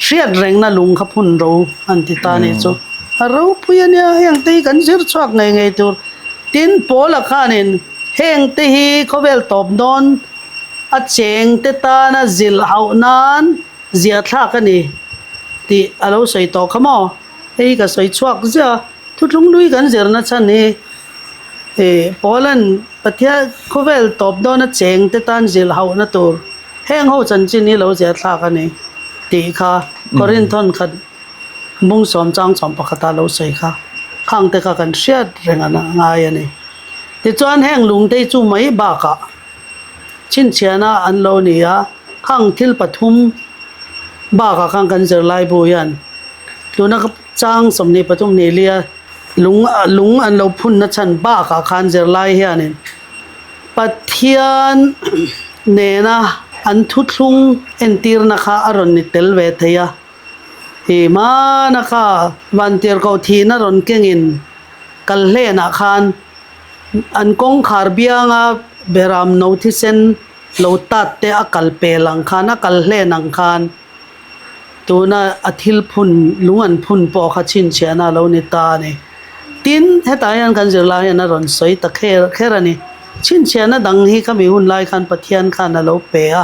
hriat rengna lung kha phun ro an ti ta a nih chu. A ropui a nia, heng te hi kan zir chhuak ngei ngei tur. Tin, Paula khanin heng te hi khawvel tawp dawn a cheng te tana zilh hauh nan ziah thlak a ni tih a lo sawi tawh kha maw? Hei hi ka sawi chhuak ziah a, thuthlung hlui kan zirna chhan hi ih Paula'n Pathian khawvel tawp dawn a cheng te tan zilh hauhna tur heng ho chanchin hi lo ziah thlak a ni tih kha Korinthon khat Bung sawm chang sawm pakhata lo sawi kha khang te kha kan hriat reng a ngai a ni. Tichuan heng lungte chu mai bakah chhinchhiahna an lo ni a, khang thil pathum bakah khan kan zirlaibu hian tuna chang 23 hnih lia lung lung an lo phunna chhan bakah khan zirlai hianin Pathian nena an thuthlung entirna kha a rawn ni tel ve thei a. I hmana kha vantirhkoh thihna rawn kengin kal hlenah khan an kawngkhar bianga beram no thisen lo tat te a kal pel ang khan a kal hlen ang khan tuna a thil phun lung an phun pawh kha chhinchhiahna a lo ni ta a ni. Tin, hetah hian kan zirlai hian a rawn sawi ta kher kher a ni. Chhinchhiahna dang hi khami hun lai khan Pathian khan a lo pe a.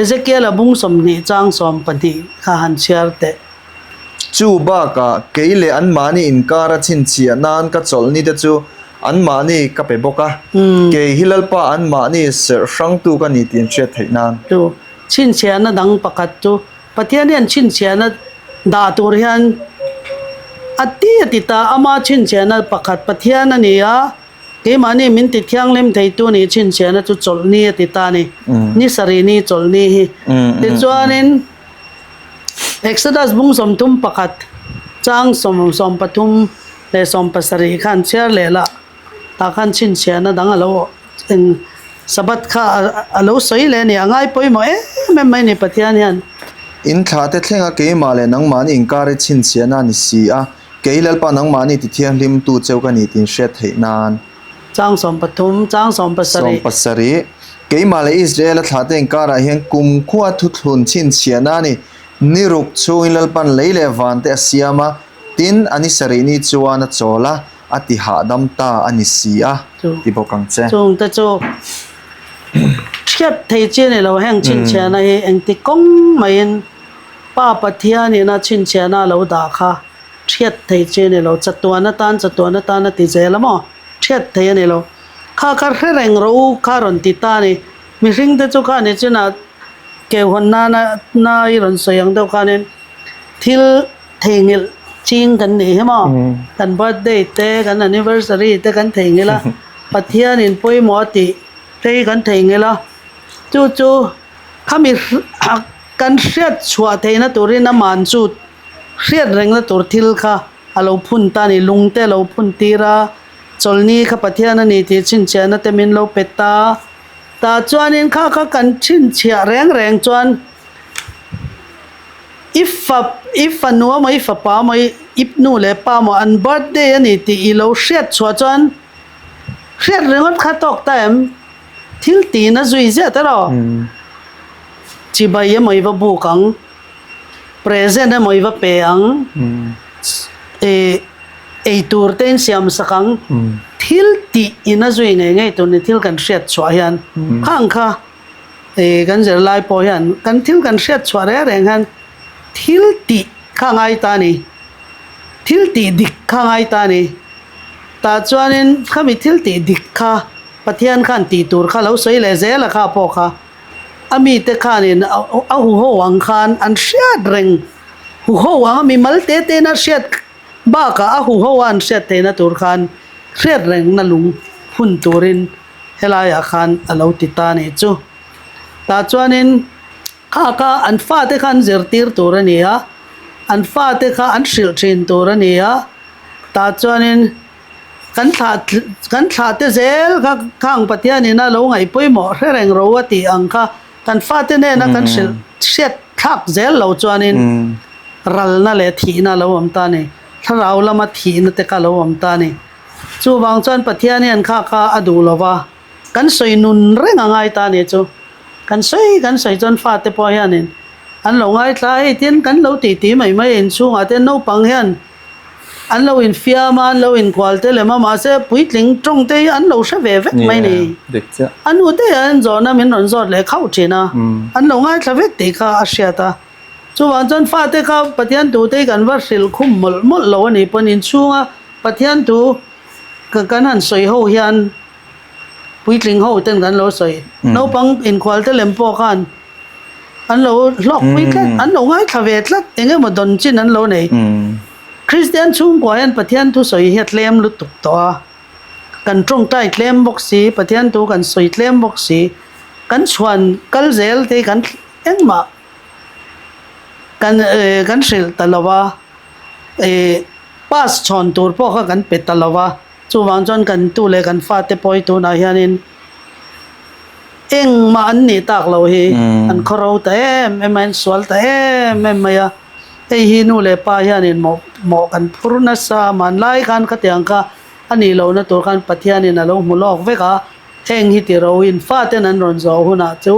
Ezekiel-a bung 20 chang 12 kha han chhiar teh. Chu bakah kei leh anmahni inkara chhinchhiah nan ka chawlh ni te chu anmahni ka pe bawk a, kei hi Lalpa anmahni serh hrangtu ka ni tih an hriat theih nan. Chu chhinchhiahna dang pakhat chu Pathian hian chhinchhiahna dah tur hian a ti a ti ta, ama chhinchhiahna pakhat Pathian a ni a, Keimahni min ti thianghlim theitu nih chhinchhiahna chu chawlhni a ti ta a ni. Ni sarih ni chawlhni hi. Tichuanin Exodus bung 31 chang 13 leh 17 khan chhiar leh lah tah khan chhinchhiahna dang a lo eng Sabbath kha a lo sawi leh a ni. A ngai pawimawh em em mai a ni Pathian hian. In thla te thlenga keimah leh nangmahni inkar i chhinchhiahna a ni si a. Kei Lalpa nangmahni ti thianghlim tu cheu ka ni tih hriat theih nan. Chang 13, chang 17. 17, Keimah leh Israel-a thlahte inkarah hian kumkhua thuthlun chhinchhiahna a ni. Ni ruk chhungin Lalpan lei leh vante a siam a, tin a ni sarih ni chuan a chawl a, a ti hahdam ta a ni si a, ti bawk ang che. Chungte chu. Hriat thei chi a ni lo heng chhinchhiahna hi engti kawng maiin Pa Pathianin a chhinchhiahna a lo dah kha hriat thei chi a ni lo. Chatuan atan chatuan atan a ti zel a maw? Hriat thei a ni lo. Kha kha hre reng rawh u kha rawn ti ta a ni. Mihring te chu kha ni chinah keuhawn nana na i rawn sawi ang deuh khanin thil theihnghilh ching kan nih hi maw? Kan birthday te kan anniversary te kan theihnghilh a, Pathianin pawimawh a tih te hi kan theihnghilh a, chu chu khami kan hriat chhuah theihna turin aman chu hriat rengna tur thil kha a lo phun ta a ni, lung te a lo phun tir a, chawlhni kha Pathian a ni tih chhinchhiahna te min lo pe ta. Tah chuanin kha kha kan chhinchhiah reng reng chuan I fap, i fanu emaw i fapa emaw i nu leh pa emaw an birthday a ni tih i lo hriat chhuah chuan hriat ringawt kha tawk ta em? Thil tiin a zui ziah ta lo. Chibai emaw i va buk ang, present emaw i va pe ang, ei tur te in siam sak ang, thil tih in a zui ngei ngei tur ni thil kan hriat chhuah hian khang kha. Ih kan zirlai pawh hian kan thil kan hriat chhuah reng reng hian thil tih kha ngai ta a ni, thil tih dik kha ngai ta a ni. Tah chuanin khami thil tih dik kha Pathian khan tih tur kha lo sawi leh zel a kha pawh kha a mite khanin a huho ang khan an hriat reng huho ang a mimal te te in a hriat bakah a huho a an hriat theihna tur khan hriat rengna lung phun turin Helaiah khan a lo ti ta nih chu. Tah chuanin kha kha an fate kha an zirtir tur a ni a, an fate kha an hrilh thin tur a ni a. Tah chuanin kan thlah kan thlah te zel kha khang Pathianin a lo ngaih pawimawh hre reng ro a tih ang kha kan fate nena kan hrilh hriat thlak zel lo chuanin ralna leh thihna a lo awm ta a ni. Thlarau lama thihna te kha a lo awm ta a ni. Chuvang chuan Pathian hian kha kha a duh lo va, kan sawi nun reng a ngai ta a ni chu. Kan sawi kan sawi chuan fate pawh hianin an lo ngaithla a, hei tin kan lo titi mai mai a inchhungah te naupang hian an lo infiam a, an lo inkual te lem a, mahse puitling tawng te hi an lo hre ve vek mai ni. A nu te hian an zawhna min rawn zawt leh khauh thin a, an lo ngaithla vek tih kha a hriat a. Chuvang chuan fate kha Pathian tute hi kan va hrilh khum mawlh mawlh lo a nih pawn inchhunga Pathian thu ka kan han sawi ho hian puitling ho ten kan lo sawi. Naupang inkhual te lem pawh khan an lo hlawk pui tlat, an lo ngaithla ve tlat, eng emaw dawn chin an lo nei. Kristian chhungkua hian Pathian thu sawi hi a tlem lutuk tawh a, kan tawngtai tlem bawk si, Pathian thu kan sawi tlem bawk si, kan chhuan kal zel te hi kan engmah kan kan hrilh ta lo a, ih. Pass chhawn tur pawh kha kan pe ta lo va, chuvang chuan kan tu leh kan fate pawh hi tunah hianin engmah an nih tak lo hi an khawro ta em em a, an sual ta em em mai a. Hei hi nu leh pa hianin mawh mawh kan phur nasa a, hmanlai khan khatiang kha a nih lohna tur khan Pathianin a lo hmu lawk vek a, heng hi ti roin faten an rawn zawh hunah chu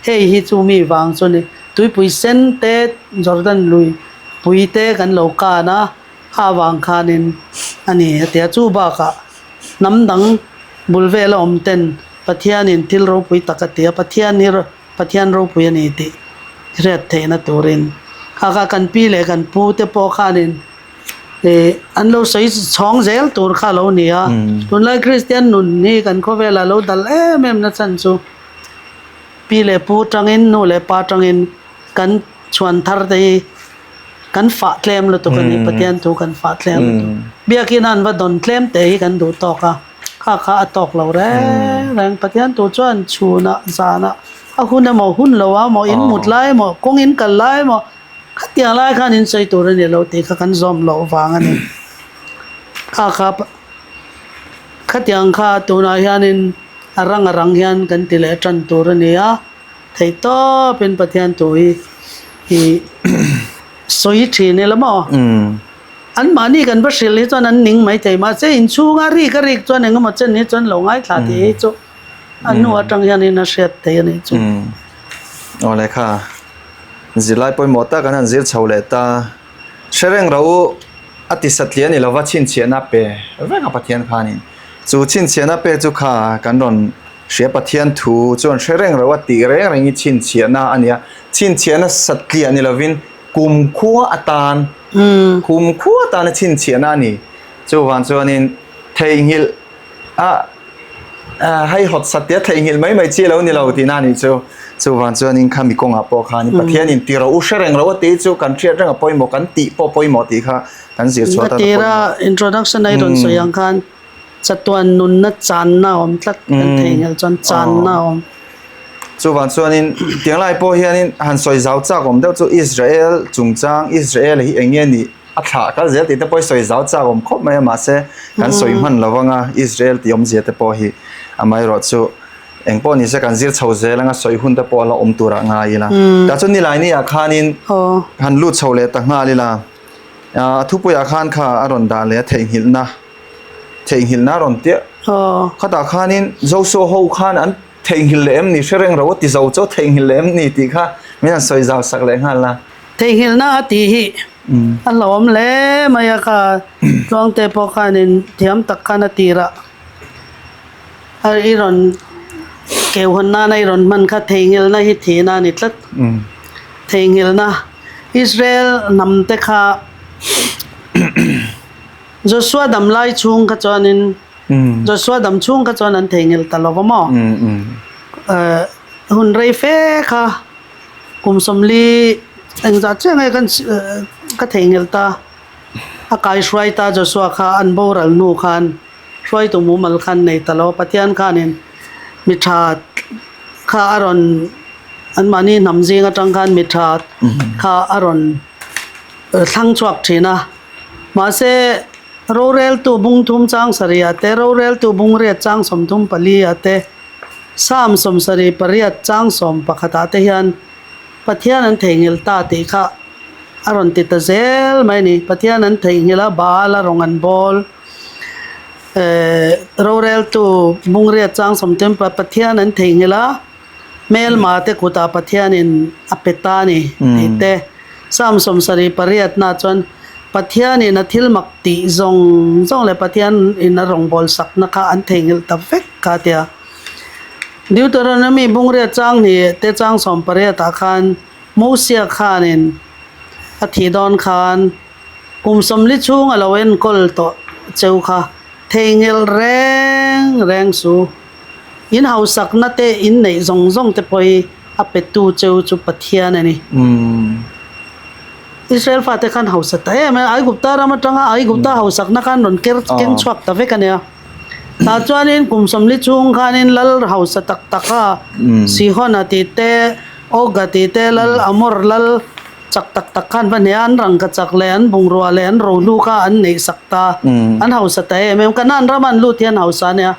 hei hi chu mi vang chu ni tuipui sen te Jordan lui pui te kan lo kan a, kha avang khanin a ni a ti a. Chu bakah hnam dang bul vela awm ten Pathianin thil ropui tak a ti a, Pathian hi Pathian ropui a ni tih hriat theihna turin kha kha kan pi leh kan pu te pawh khanin ih an lo sawi chhawng zel tur kha a lo ni a. Tunlai Kristian nun hi kan khawvelah lo dal em em na chhan chu pi leh pu tangin nu leh pa tangin kan chhuan thar te hi kan fah tlem lutuk a ni, Pathian thu kan fah tlem lutuk. Biakin a an va dawn tlem teh hi kan duh tawk a, kha kha a tawk lo reng reng. Pathian thu chuan chhunah zanah a hun emaw hun lo a maw in mut lai emaw kawng in kal lai emaw khatiang lai khan in sawi tur a ni lo tih kha kan zawm loh vang a ni. Kha kha khatiang kha tunah hianin a rang a rang hian kan ti leh tan tur a ni a. Theih tawpin Pathian thu hi i sawi thin ila maw? Anmahni kan va hrilh hi chuan an ning mai thei mahse inchhunga rik a rik chuan engemaw chen hi chuan lo ngaithla tih hi chu a hnu atang hianin a hriat thei a nih chu. Aw lehkha zirlai pawimawh tak an han zir chho leh ta. Hre reng ro u a ti satliah a ni lova chhinchhiahna pe vek a Pathian khanin. Chu chhinchhiahna pe chu kha kan rawn. Hria Pathian thu chuan hre reng lo a tih reng reng hi chhinchhiahna a ni a. Chhinchhiahna satliah ni lovin kumkhua atan, kumkhua atana chhinchhiahna a ni. Chuvang chuanin theihnghilh a haihawt satliah theihnghilh mai mai chi a lo ni lo tihna a nih chu. Chuvang chuanin khami kawngah pawh khan Pathianin ti rawh u hre reng lo a tih chu kan hriat reng a pawimawh, kan tih pawh pawimawh tih kha kan zir chhuah tan a pawimawh. A tira introduction a i rawn sawi ang khan Chatuan nunna channa a awm tlat kan theihnghilh chuan channa a awm. Chuvang chuanin tiang lai pawh hianin han sawi zau chak awm deuh chu Israel chungchang Israel hi eng nge nih a thlah kal zel tih te pawh hi sawi zau chak awm khawp mai a mahse kan sawi hman lo anga Israel tih awmzia te pawh hi amaherawh chu eng pawh nise kan zir chho zel anga sawi hun te pawh a la awm turah ngai ila. Tah chuan nilai ni ah khanin han lut chho leh ta nghal ila a thupuiah khan kha a rawn dah leh a theihnghilhna. Theihnghilhna a rawn tia. Khatah khanin Joshua ho khan an theihnghilh leh em ni hre reng ro a ti zo chu theihnghilh leh em ni tih kha min han sawi zau sak leh nghal a. Theihnghilhna a tih hi a hlauhawm hle mai a kha Tluangte pawh khanin thiam tak khan a tirah a i rawn keuhawn nana i rawn hman kha theihnghilhna hi thihna a ni tlat. Theihnghilhna Israel hnam te kha Joshua dam lai chhung kha chuanin Joshua dam chhung kha chuan an theihnghilh ta lo va maw? Hun rei fe kha kum sawmli engzah chiah nge kan ka theihnghilh ta a kaihruai ta Joshua kha an boral hnu khan hruaitu mumal khan nei ta lo Pathian khanin mi tha kha a rawn anmahni hnam zing atang khan mi tha kha a rawn thlang chhuak thin a. Mahse, roreltu bung thum chang sarih ah te, roreltu bung riat chang 34 ah te, Psalm 78 chang 11 ah te hian Pathian an theihnghilh ta tih kha a rawn ti ta zel mai a ni. Pathian an theihnghilh a, Baal a rawng an bawl. Eh, roreltu bung riat chang 30 Pathian an theihnghilh a, Hmelma te kutah Pathianin a pe ta a ni tih te, Psalm 78 chuan Pathianin a thil mak tih zawng zawng leh Pathianin a rawngbâwl sakna kha an theihnghilh ta vek kha a ti a. Deuteronomy bungriat chang hnih te chang 18 ah khan Mosia khanin a thih dawn khan kum 40 chhung a lo enkawl tawh cheu kha theihnghilh reng reng su. In hausakna te in neih zawng zawng te pawh hi a petu cheu chu Pathian a ni. Israel fate khan hausa ta em a, Aigupta ram atanga Aigupta hausakna khan rawn ker keng chhuak ta vek a nia. Tah chuanin kum 40 chhung khanin lal hausa tak tak a, Sihon a tih te, Og a tih te, lal Amor lal Chak tak tak khan va hne a, an rangka chak leh an bungrua leh an rohlu kha an neih sak ta. An hausa ta em em. Kanaan rama an lut hi an hausa a nia.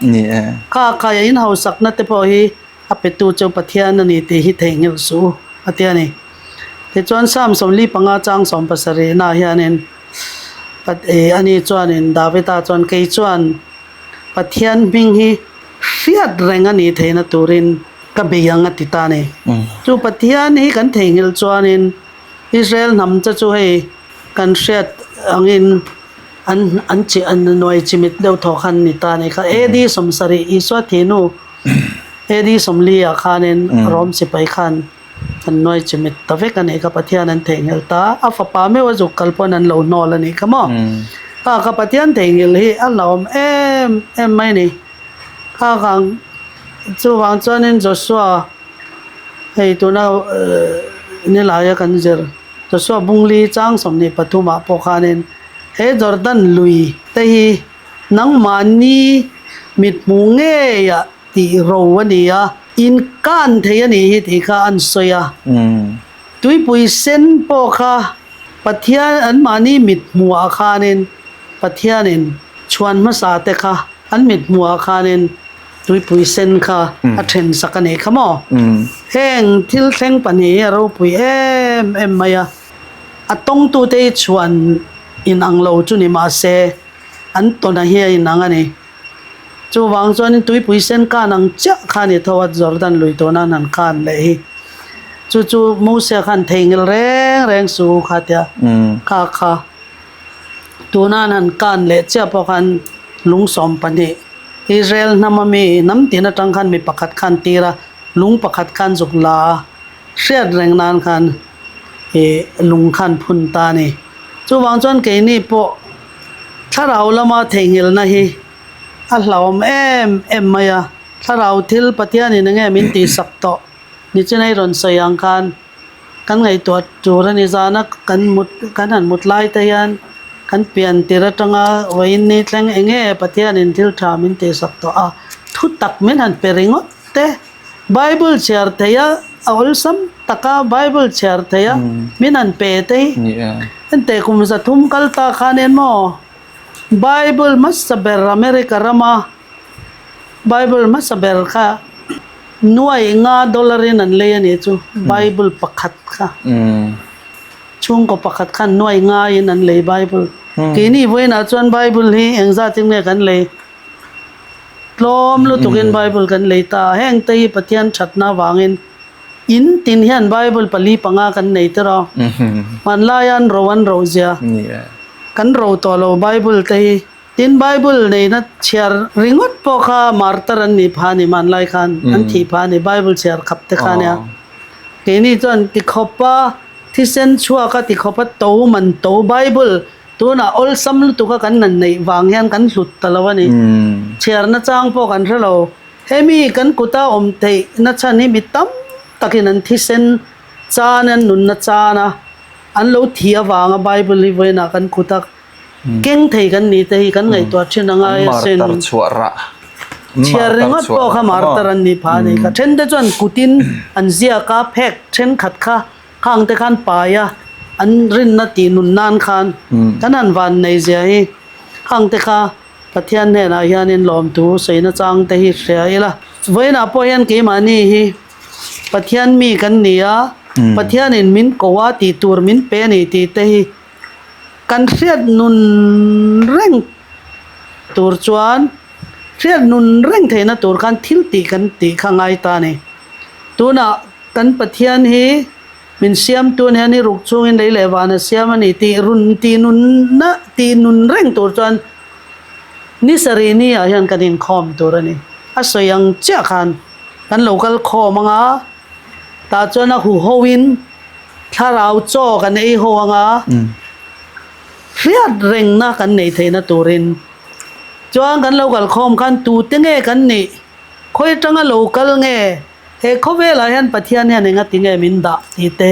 Kha khaia in hausakna te pawh hi a petu chu Pathian a ni tih hi theihnghilh suh u a ti a ni. Tichuan Psalm 45 chang 70 nah hianin ani chuanin Davida chuan kei chuan Pathian hming hi hriat reng a nih theihna turin ka bei ang a ti ta a ni. Chu Pathian hi kan theihnghilh chuanin Israel hnam che chu hei kan hriat angin an an chi an nuai chimit deuh thaw khan ni ta a ni kha. AD 70 Isua thihnu AD 40 ah khanin Rom sipai khan an nuai chimit ta vek a nih kha Pathian an theihnghilh ta a fapa meuh a zuk kal pawn an lo hnawl a nih kha maw. Kha kha Pathian theihnghilh hi a hlauhawm em em mai a ni. Kha kang chuvang chuanin Joshua hei tuna nilaia kan zir Joshua bungli chang 23 ah pawh khanin he Jordan lui te hi nangmahni mithmuh ngeiah tih ro a ni a, in kan thei a nih hi tih kha an sawi a. Tuipui sen pawh kha Pathian anmahni mithmuhah khanin Pathianin chhuan hmasa te kha An mithmuhah khanin tuipui sen kha a then sak a nih kha maw? Heng thil thleng pahnih hi a ropui em em mai a, a tawngtute hi chhuan inang lo chu ni mah se an tawna hi a inang a ni. Chuvang chuanin tuipui sen khan ang chiah kha a ni tho a, Jordan lui tawna an han khan leh hi. Chu chu Mosia khan theihnghilh reng reng suh u kha tia kha kha. Tuna an han kan leh chiah pawh khan lung 12 Israel hnama mi hnam tin atang khan mi pakhat khan tir a, lung pakhat khan zuk la a, hriat reng nan khan ih lung khan phun ta a ni. Chuvang chuan keini pawh thlarau lama theihnghilhna hi a hlauhawm em em mai a, thlarau thil Pathianin enge min tihsak tawh nichinai rawn sawi ang khan Kan ngaihtuah tur a ni zana kan mut kan han mut lai te hian kan pian tir atanga vawiin ni thleng eng nge Pathianin thil tha min tihsak tawh a, thu tak min han pe ringawt te. Bible chhiar theih a, a awlsam taka Bible chhiar theih a min han pe te hi enteh kum 300 kal ta khan en maw Bible hmasa ber America rama Bible hmasa ber kha nuai nga dollar in an lei a nih chu Bible pakhat kha chhungkaw pakhat khan nuai nga in an lei Bible keini vawiinah chuan Bible hi engzat in nge kan lei tlawm lutuk in Bible kan lei ta a heng te hi Pathian thatna avangin in tin hian Bible pali panga kan nei tir a hmanlai an ro an ro zia kan ro tawh lo Bible te hi. Tin, Bible neihna chhiar ringawt pawh kha martar an nih phah a ni, hmanlai khan an thih phah a ni, Bible chhiar khap te kha nia. Keini chuan tikhawpa thisen chhuaka tikhawpa to man to Bible tunah awlsam lutuka kan han neih vang hian kan hlut ta lo a ni. Chhiarna chang pawh kan hre lo. Hemi kan kuta awm theihna chhan hi mi tam takin an thisen chan an nunna chana an lo thih avanga Bible hi vawiinah kan kuta Keng thei kan nih te hi kan ngaihtuah thin a ngai asin. An martar chhuah rah. Chhiar ringawt pawh kha martar an nih phah a nih kha. Then te chuan kutin an ziak a, phek thenkhat kha khang te khan pai a, an rinna tih nun nan khan kan han van nei zia hi khang te kha Pathian hnenah hianin lawmthu sawi nachang te hi hria ila. Vawiinah pawh hian keimahni hi Pathian mi kan ni a, Pathianin min ko a tih tur min pe a ni tih te hi Kan hriat nun reng tur chuan hriat nun reng theihna tur khan thil tih kan tih kha ngai ta a ni. Tunah kan Pathian hi min siamtu a nia, ni ruk chungin lei leh van a siam a ni tih run tih nunna tih nun reng tur chuan ni sarih ni ah hian kan inkhawm tur a ni. A sawi ang chiah khan kan lo kal khawm ang a, tah chuan a huhoin Thlarau chaw kan ei ho anga hriat rengna kan neih theihna turin chuan kan lo kalkhawm khan tute nge kan nih, khawi atanga lo kal nge, he khawvelah hian Pathian hian engati nge min dah tih te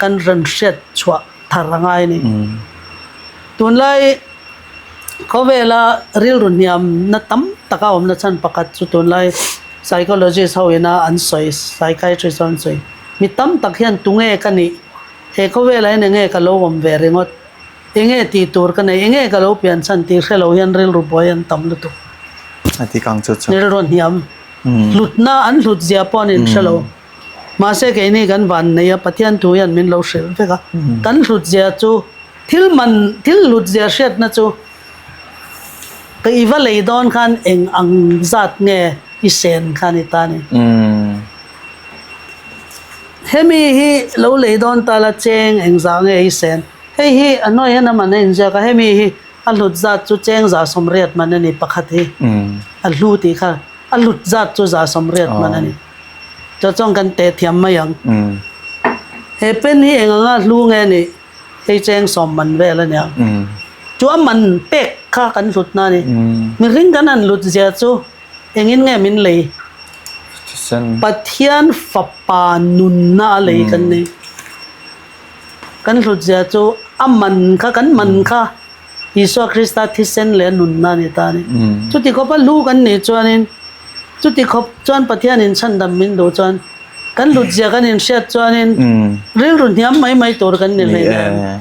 kan rawn hriat chhuah thar a ngai a ni. Tunlai khawvela rilru hniamna tam taka awmna chhan pakhat chu tunlai psychologist ho ina an sawi, psychiatrist ho an sawi. Mi tam tak hian tunge ka nih? He khawvelah hian enge ka lo awm ve ringawt? Enge tih tur ka nei? Enge ka lo pian chhan tih hre lo hian rilru buai an tam lutuk. A ti kang chu chu. Rilru hniam. Hlutna an hlut zia pawh an inhre lo. Mahse keini kan van nei a, Pathian thu hian min lo hrilh vek a. Kan hlut zia chu thil man thil hlut zia hriatna chu ka i va lei dawn khan eng ang zat nge i sen kha ni ta ni. Hemi hi lo lei dawn ta la cheng engzah nge i sen? Hei hi a hnuai hian a man a inziak a, hemi hi a hlut zat chu cheng 180 man a ni pakhat hi a hlu tih kha a hlut zat chu 180 man a ni. Chu chuan kan teh thiam mai ang. He pen hi eng anga hlu nge nih? Hei cheng 10 man vel a nia. Chu a man pek kha kan hlutna a ni. Mihring kan han hlut zia chu Engin nge min lei? Pathian Fapa nunna a lei kan nei. Kan hlutzia chu a man kha, kan man kha Isua Krista thisen leh a nunna a ni ta a ni. Chuti khawpa hlu kan nih chuanin, chuti khawp chuan Pathianin chhandam min duh chuan, kan hlutzia kan inhriat chuanin rilru hniam mai mai tur kan ni hleinem.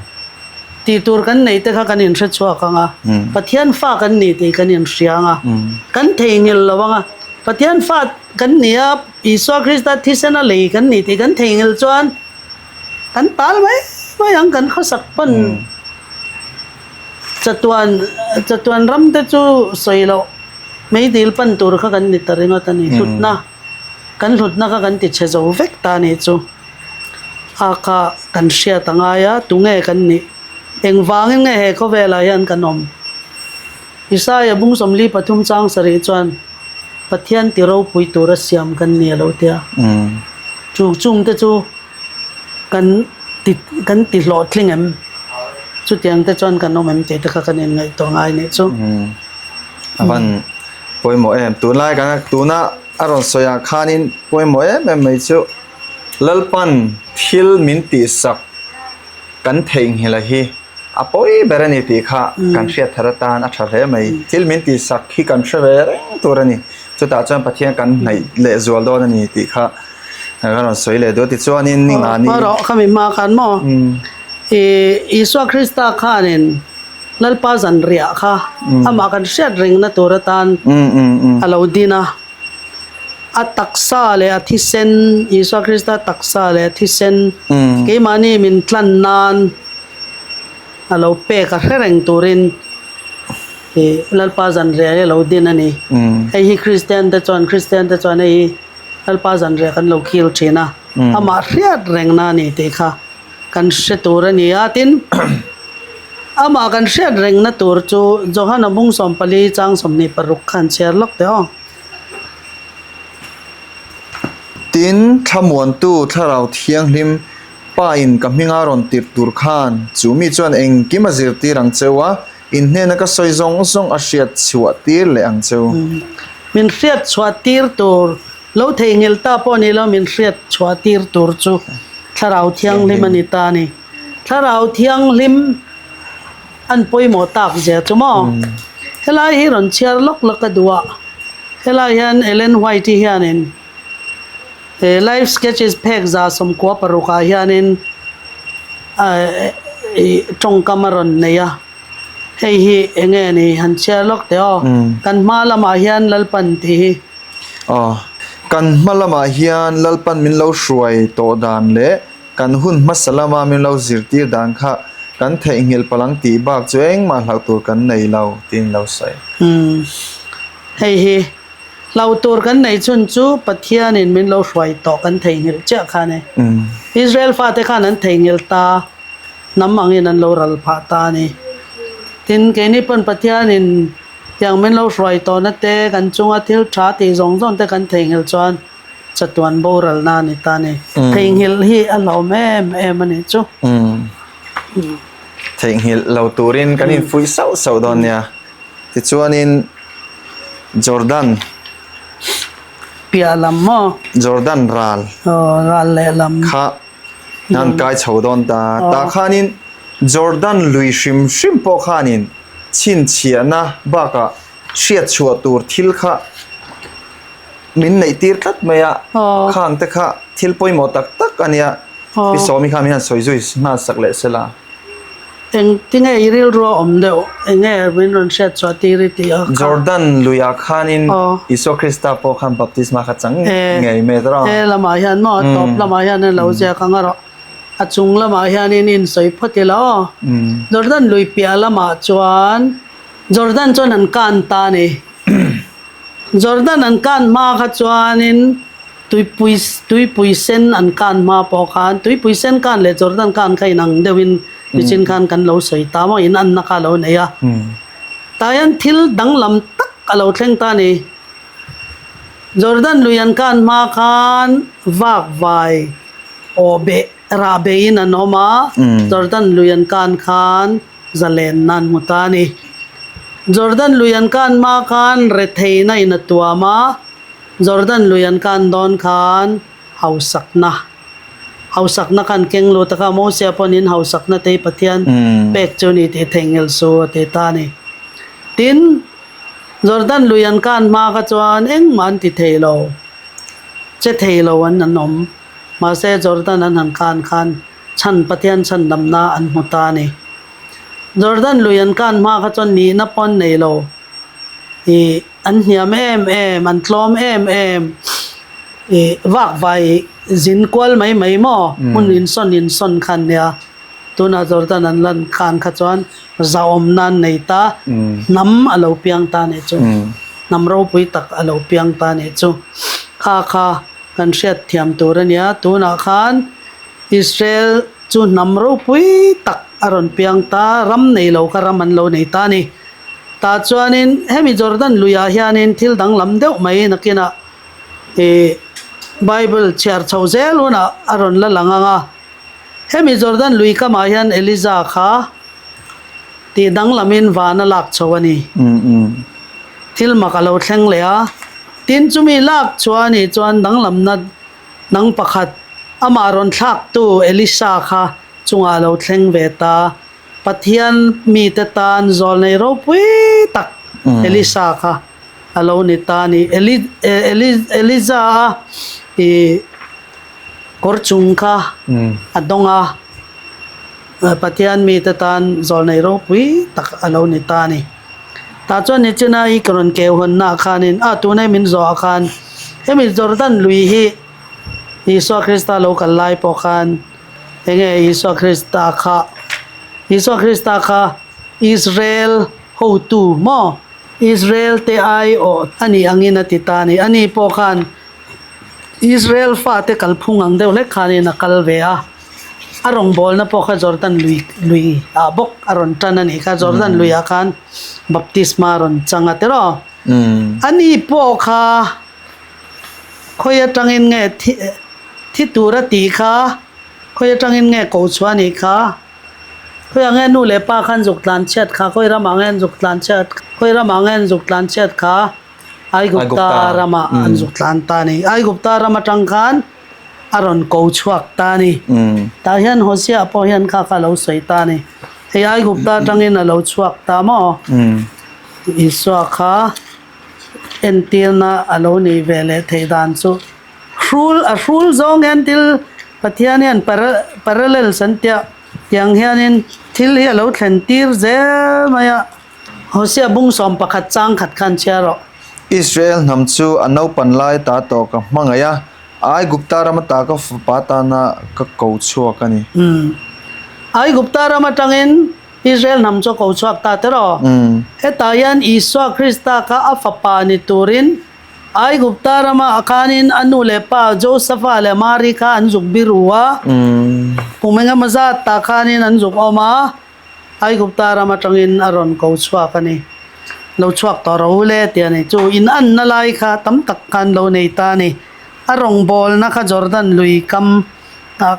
Tih tur kan neih te kha kan inhre chhuak ang a, Pathian fa kan ni tih kan inhria ang a, kan theihnghilh lo ang a, Pathian fa kan ni a, Isua Krista thisen a lei kan ni tih kan theihnghilh chuan kan tal mai mai ang, kan khawsak pawn chatuan chatuan ram te chu sawi loh meidil pan tur kha kan ni ta ringawt a ni, hlutna kan hlutna kha kan ti chhe zo vek ta a nih chu. A kha kan hriat a ngai a, tunge kan nih? Engvangin nge he khawvelah hian kan awm? Isaia bung 43 chang sarih chuan. Pathian ti ropui tura siam kan ni a lo ti a. Chu chungte chu kan ti kan ti hlawhtling em? Chutiang te chuan kan awm em tih te kha kan inngaihtuah ngai nih chu. A van pawimawh em? Tunlai kan tuna a rawn sawi ah khanin pawimawh em em mai chu Lalpan thil min tihsak kan theihnghilh a hi. A pawi ber a ni tih kha kan hriat thar atan a tha hle mai. Thil min tihsak hi kan hre ve reng tur a ni. Chutah chuan Pathian kan hnaih leh zual dawn a ni tih kha kan rawn sawi leh duh a. Tichuanin ni nga ni. Aw rawh khami hma khan maw ih Isua Krista khanin Lalpa zanriah kha amah kan hriat rengna tur atan a lo din a. A taksa leh a thisen, Isua Krista taksa leh a thisen keimahni min tlan nan a lo pek a hre reng turin ih Lalpa zanriah hi a lo din a ni. Hei hi Kristian te chuan Kristian te chuan hei hi Lalpa zanriah kan lo khil thin a, amah hriat rengna a ni tih kha kan hre tur a ni a. Tin, amah kan hriat rengna tur chu Johana bung 14 chang 26 khan chhiar lawk teh aw. Tin, Thlamuantu Thlarau Thianghlim Pa in ka hminga rawn tirh tur khan chu mi chuan engkim a zirtir ang cheu a, in hnena ka sawi zawng zawng a hriat chhuah tir leh ang cheu. Min hriat chhuah tir tur, lo theihnghilh ta pawh ni lo, min hriat chhuah tir tur chu Thlarau Thianghlim a ni ta a ni. Thlarau Thianghlim an pawimawh tak zia chu maw? Helai hi rawn chhiar lawk lawk a duh a, helai hian Ellen White-i hianin he Life Sketches phek 96 ah hianin ih tawngkam a rawn nei a, hei hi eng nge ni han chhiar lawk teh aw, kan hma lamah hian Lalpan tih hi. Aw, kan hma lamah hian Lalpan min lo hruai tawh dan leh Kan hun hmasa lama min lo zirtir dan kha kan theihnghilh palh ang tih bak chu engmah hlauh tur kan nei lo tiin lo sawi. Umm. Hei hi hlauh tur kan neih chhun chu Pathianin min lo hruai tawh kan theihnghilh chiah kha a ni. Israel fate khan an theihnghilh ta, hnam angin an lo ral phah ta a ni. Tin, keini pawn Pathianin tiang min lo hruai tawhna te, kan chunga thil tha tih zawng zawng te kan theihnghilh chuan, Chatuan boralna a ni ta ni. Theihnghilh hi a hlauhawm em em a nih chu. Theihnghilh lo turin kan infuih sauh sauh dawn nia. Tichuanin Jordan. Piah lam maw? Jordan ral. Aw ral lehlam. Kha an kai chho dawn ta. Tah khanin Jordan lui hrim hrim pawh khanin chhinchhiahna bakah hriat chhuah tur thil kha Min neih tir tlat mai a, khang te kha thil pawimawh tak tak a nia, Pi Sawmi kha min han sawi zui nghal sak leh se la. Engtinge i rilru a awm deuh? Enge min rawn hriat chhuah tir i tih a kha? Jordan luiah khanin Isua Krista pawh khan baptisma kha chang ngei mai a. He lamah hian maw tawp lamah hian a lo ziak ang a rawh. A chung lamah hianin in sawi phawt ila aw. Jordan lui piah lamah chuan Jordan chuan an kan ta a ni. Jordan an kan hma kha chuanin tuipui tuipui sen an kan hma pawh khan tuipui sen kan leh Jordan kan kha inang deuhin nichin khan kan lo sawi ta maw in anna kha a lo nei a. Tah hian thil danglam tak a lo thleng ta a ni. Jordan lui an kan hma khan vakvai aw beh rah beihin an awm a, Jordan lui an kan khan Zalenna an hmu ta a ni. Jordan lui an kan hma khan retheihna in a tuam a, Jordan lui an kan dawn khan hausakna, hausakna khan keng lut a kha, Mosia pawhin in hausakna te hi Pathian pek chu ni tih theihnghilh su a ti ta a ni. Tin, Jordan lui an kan hma kha chuan engmah an ti thei lo, che thei lo an an awm. Mahse Jordan an han kan khan Chhan Pathian chhandamna an hmu ta a ni. Jordan lui an kan hma kha chuan nihna pawh an nei lo. Ih an hniam em em, an tlawm em em. Ih vakvai zin kual mai mai maw hmun insawn insawn kha an nia. Tunah Jordan an lan khan kha chuan zahawmna an nei ta, hnam a lo piang ta a nih chu. Hnam ropui tak a lo piang ta a nih chu. Kha kha kan hriat thiam tur a nia. Tunah khan Israel chu hnam ropui tak a rawn piang ta, ram nei lo kha ram an lo nei ta a ni. Tah chuanin hemi Jordan luiah hianin thil danglam deuh mai nakinah ih Bible chhiar chhoh zel hunah a rawn la lang ang a. Hemi Jordan lui kamah hian Eliza kha tih danglamin van a lak chho a ni. Thil mak a lo thleng leh a. Tin, chumi lak chhuah a nih chuan danglamna dang pakhat amah rawn thlaktu Elisha kha chungah a lo thleng ve ta. Pathian mite tan zawlnei ropui tak Elisha kha a lo ni ta a ni. Eliza a ih kawr chung kha a dawng a, Pathian mite tan zawlnei ropui tak a lo ni ta a ni. Tah chuan nichina i ka rawn keu hawnnaah khanin a tuna i min zawhah khan hemi Jordan lui hi Isua Krista lo kal lai pawh khan enge Isua Krista kha Isua Krista kha Israel hotu maw Israel te aiawh a nih angin a ti ta a ni. Ani pawh khan Israel fate kalphung ang deuh hlek khanin a kal ve a, a rawngbawlna pawh kha Jordan lui lui ah bawk a rawn tan a nih kha, Jordan lui ah khan baptisma a rawn chang a tiraw? Ani pawh kha khawi atangin nge thi thi tura tih kha khawi atangin nge ko chhuah a nih kha? Khawiah nge nu leh pa khan zuk tlan chhiat kha? Khawi ramah nge an zuk tlan chhiat khawi ramah nge an zuk tlan chhiat kha? Aigupta ramah an zuk tlan ta a ni. Aigupta ram atang khan a rawn ko chhuak ta a ni. Tah hian Hosea pawh hian kha kha a lo sawi ta a ni. Hei Aigupta atangin a lo chhuak ta maw? Isua kha entirna a lo nih ve leh theih dan chu hrul a hrul zawng hian thil Pathian hian parallels an tia tiang hianin thil hi a lo thlen tir zel mai a. Hosea bung 11 chang khat khan chhiar rawh. Israel hnam chu a naupan lai ta tawh ka hmangaih a, Aigupta ram ata ka fapa tana ka ko chhuak a ni. Umm. Aigupta ram atangin Israel hnam chu a ko chhuak ta tiraw? Hetah hian Isua Krista kha a fapa ni turin Aigupta rama a khanin a nu leh pa Josefa leh Mari kha an zuk biru a, kum engemaw zat tah khanin an zuk awm a. Aigupta ram atangin a rawn ko chhuak a ni. Lo chhuak tawh rawh u le tih a ni. Chu in anna lai kha tam tak khan lo nei ta a ni. A rawngbawlna kha Jordan lui kam ah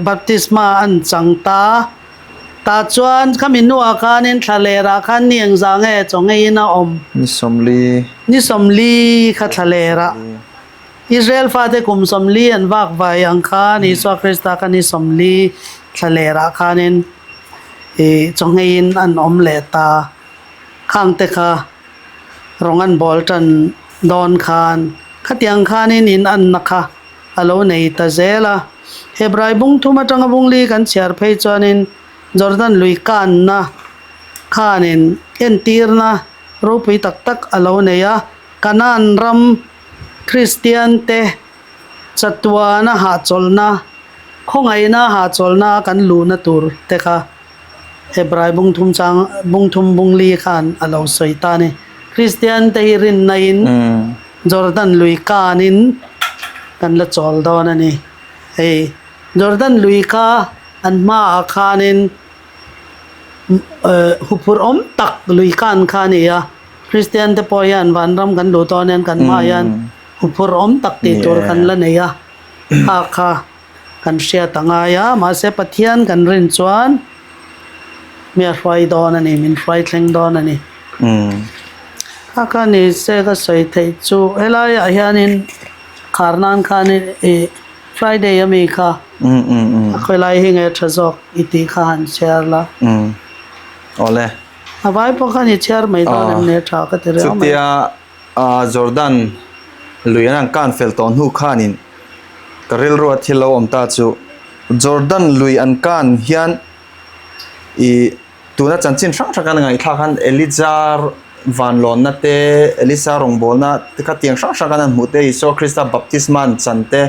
baptisma an chang ta. Tah chuan khami hnuah khanin thlalerah khan ni engzah nge chaw ngeiin a awm? Ni 40. Ni 40 kha thlalerah. Israel fate kum 40 an vak vai ang khan Isua Krista kha ni 40 thlalerah khanin ih chawngheiin an awm leh ta. Khangte kha rawng an bawl tan dawn khan khatiang khanin in anna kha a lo nei ta zel a. Hebrai bung thum atanga bung li kan chhiar phei chuanin Jordan lui kanna khanin entirna ropui tak tak a lo nei a. Kanaan ram Kristiante chatuana hahchawlhna, khawngaihna hahchawlhna kan luhna tur te kha Hebrai bung thum chang bung thum bung li khan a lo sawi ta a ni. Kristiante hi rinnain Jordan lui kanin kan la chawl dawn a ni. Hei Jordan lui kha an hmaah khanin huphurh awm tak lui kan kha a ni a. Kristian te pawh hian vanram kan luh dawn hian kan hmaah hian huphurh awm tak tih tur kan la nei a, kha kha kan hriat a ngai a, mahse Pathian kan rin chuan mi a hruai dawn a ni, min hruai thleng dawn a ni. Kha kha ni se ka sawi theih chu helaiah hianin khar nan khanin ih Friday ami kha a khawilai hi nge tha zawk i tih kha han chhiar la. Awle. A vai pawh khan i chhiar mai dawn em ni tha ka ti riau mai. Chutia Jordan lui an han kan fel tawh hnu khanin ka rilrua thil lo awm ta chu Jordan lui an kan hian ih tuna chanchin hrang hrang kan ngaihthlak khan Elija vanlawnna te Elisa rawngbawlna te kha tiang hrang hrang kan han hmuh te Isua Krista baptisma an chan te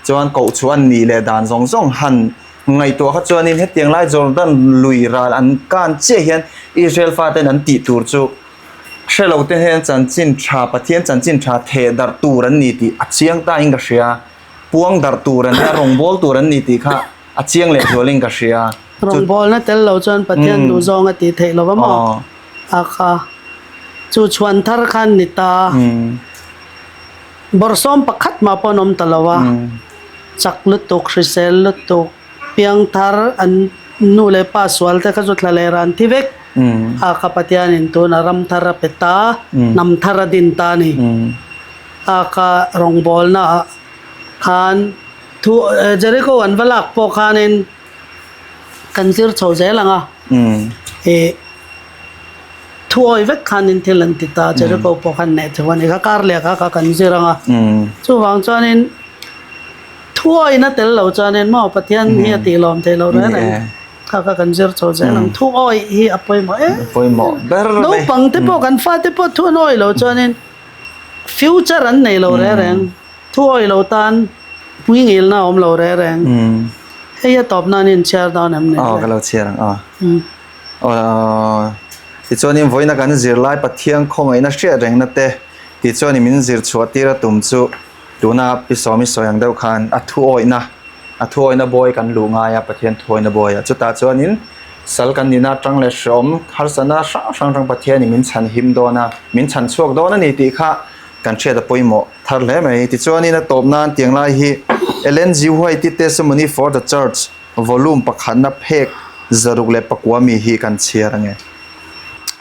chuan kohchhuah an nih leh dan zawng zawng han Ngaihtuah kha chuanin hetiang lai Jordan lui ral an kan chiah hian Israel faten an tih tur chu hre lo te hian chanchin tha Pathian chanchin tha theh darh tur an ni tih a chiang ta in ka hria. Puang darh tur an nia, rawngbâwl tur an ni tih kha a chiang leh zualin ka hria. Rawngbâwlna tel lo chuan Pathian duhzawng a tih theih lo va maw? A kha. Chu chhuan thar khan ni ta. Bawrhsawm pakhat mah pawh an awm ta lo a. Chak lutuk, hrisel lutuk, piangthar an nu leh pa sual te kha chu thla leh ran thi vek. A kha Pathianin tunah ram thar a pe ta, hnam thar a din ta a ni. A kha rawngbawlna ah khan thu Jericho an va lak pawh khanin kan zir chho zel ang a. Ih. Thuawi vek khanin thil an ti ta, Jericho pawh khan neh theuh a ni kha, kar leh kha kha kan zir ang a. Chuvang chuanin thuawina tel lo chuanin maw Pathian hi a tih lawm theih loh reng reng kha kha kan zir chho zel ang. Thuawi hi a pawimawh em pawimawh ber mai. Naupang te pawh kan fate pawh thu an awi lo chuanin future an nei lo reng reng. Thuawi lo tan hmuingilna a awm lo reng reng. Hei a tawp nan inchhiar dawn em ni le? Aw ka lo chhiar ang aw. Tichuanin vawiina kan zirlai Pathian khawngaihna hriat rengna te tichuanin min zir chhuah tir a tum chu tuna Pi Sawmi sawi ang deuh khan a thuawihna, a thuawihna bawi kan luh ngai a Pathian thuawihna bawi a. Chutah chuanin sal kan nihna atang leh hreawm harsatna hrang hrang atang Pathianin min chhan him dawn a, min chhan chhuak dawn a ni tih kha kan hriat a pawimawh thar hle mai. Tichuanin a tawp nan tiang lai hi Ellen G. White-i Testimony for the Church, Volume pakhatna phek 604 mi hi kan chhiar ange.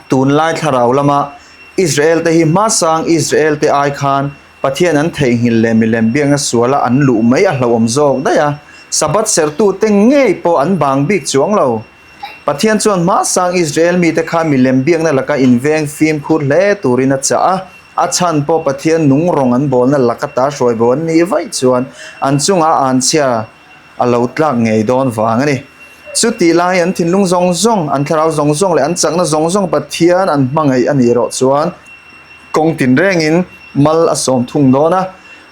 Tunlai thlarau lama Israel te hi hmasang Israel te ai khan Pathian an theihnghilh leh milem biakna suala an luh mai a hlauhawm zawk daih a, Sabbath serhtute ngei pawh an bang bik chuang lo. Pathian chuan hmasang Israel mite kha milem biakna laka inveng fimkhur hle turin a chah a, a chhan pawh Pathian nung rawng an bawlna laka ta hruai bo an nih vaih chuan an chungah anchhia a lo tlak ngei dawn vang a ni. Chutih lai an thinlung zawng zawng, an thlarau zawng zawng leh an chakna zawng zawng Pathian an hmangaih a nih erawh chuan kawng tinrengin mal a sawm thung dawn a,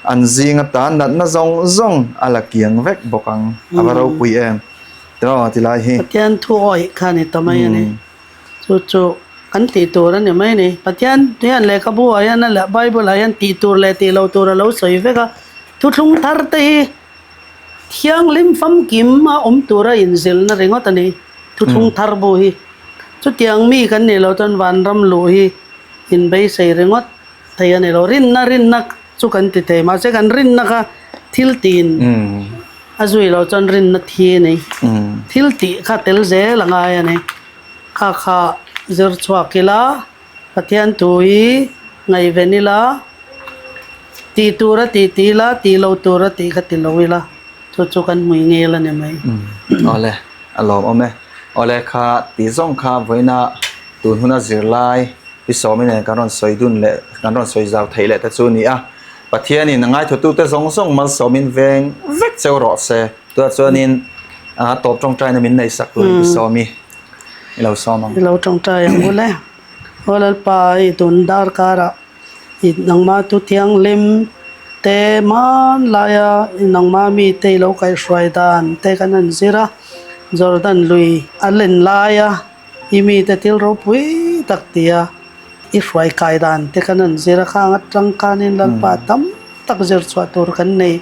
an zing atan natna zawng zawng a la kiang vek bawk ang. A va ropui em? Tiraw ti lai hi. Pathian thu awih kha a ni ta mai a ni. Chu chu kan tih tur a ni mai a ni. Pathian hian lehkhabu ah hian a leh Bible ah hian tih tur leh tih loh tur a lo sawi vek a. Thuthlung thar te hi Thianghlim famkim a awm tura inzilna ringawt a ni, thuthlung thar bu hi. Chutiang mi kan nih loh chuan vanram luh hi inbeisei ringawt thei a ni lo. Rinna rinna chu kan ti thei, mahse kan rinna kha thil tiin a zui loh chuan rinna thi a ni. Thil tih kha tel zel a ngai a ni. Kha kha zir chhuak ila, Pathian thu hi ngaihven ila. Tih tur a tih tih ila, tih lo tur a tih kha ti lo ila, chu chu kan hmui ngel a ni mai. Awle, a lawmawm e. Awle kha tih zawng kha vawiina tun huna zirlai Pi Sawmi nen kan rawn sawi dun leh kan rawn sawi zau theih leh te chu a ni a. Pathianin a ngaithawtute zawng zawng malsawmin veng vek cheu rawh se. Tunah chuanin a tawp tawngtaina min neihsak turin Pi Sawmi i lo sawm ang. I lo tawngtai ang u le. Aw Lalpa i tun darkarah I nangmah tu thianghlim te hmanlaia i nangmah mite i lo kaihhruai dan te kan han zir a, Jordan lui a len laia i mite thil ropui tak tia i hruai kai dan te kan han zir a, khang atang khanin Lalpa tam tak zir chhuah tur kan nei.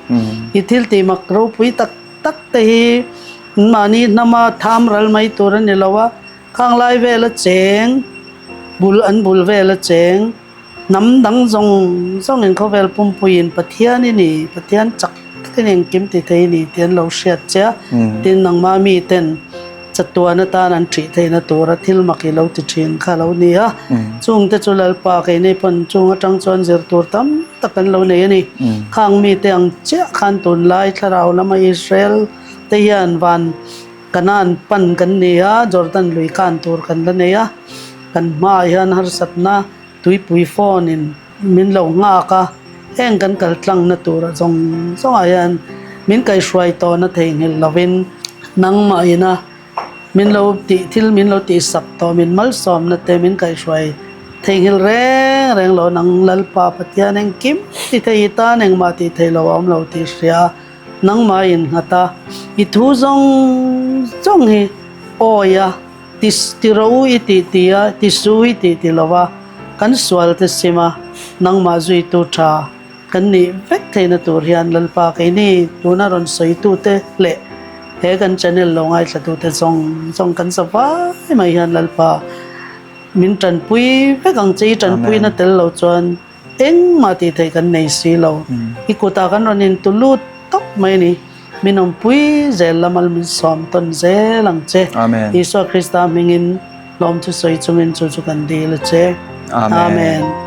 I thil tih mak ropui tak tak te hi mahni hnama tham ral mai tur a ni lo a, Khang lai vela cheng bul an bul vela cheng hnam dang zawng zawngin khawvel pumpuiin Pathian i ni, Pathian chak takin engkim ti thei i ni tih an lo hriat che a, tin nangmah miten chatuan atan an ṭih theihna tura thil mak i lo ti ṭhin kha a lo ni a, chungte chu Lalpa keini pawn chung aṭang chuan zir tur tam tak an lo nei a ni. Khang mite ang chiah khan tunlai thlarau lama Israel te hian van Kanaan pan kan ni a, Jordan lui kan tur kan la nei a, kan hmaah hian harsatna tuipui phone in min lo nghak a, heng kan kal tlangna tura zawng zawngah hian min kaihhruai tawhna theihnghilh lovin nangmah ina min lo tih thil min lo tihsak tawh min malsawmna te min kaihhruai theihnghilh reng reng lo nang Lalpa Pathian engkim ti thei i tan engmah tih theih loh a awm lo tih hria a. Nangmah innghat a, i thu zawng zawng hi awi a, ti ti ro i tih ti a, ti su i tih ti lo a, kan sual te sim a, nangmah zuitu tha kan nih vek theihna tur hian Lalpa keini tuna rawn sawitute leh he kan channel lo ngaithlatute zawng zawng kan za vai mai hian Lalpa. Min tanpui vek ang che, i tanpuina tel lo chuan engmah tih theih kan nei si lo. I kutah kan rawn intu lut tawp mai a ni. Min awmpui zel la mal min sawm tawn zel ang che. Isua Krista hmingin lawmthu sawi chungin chu chu kan dil a che. Amen.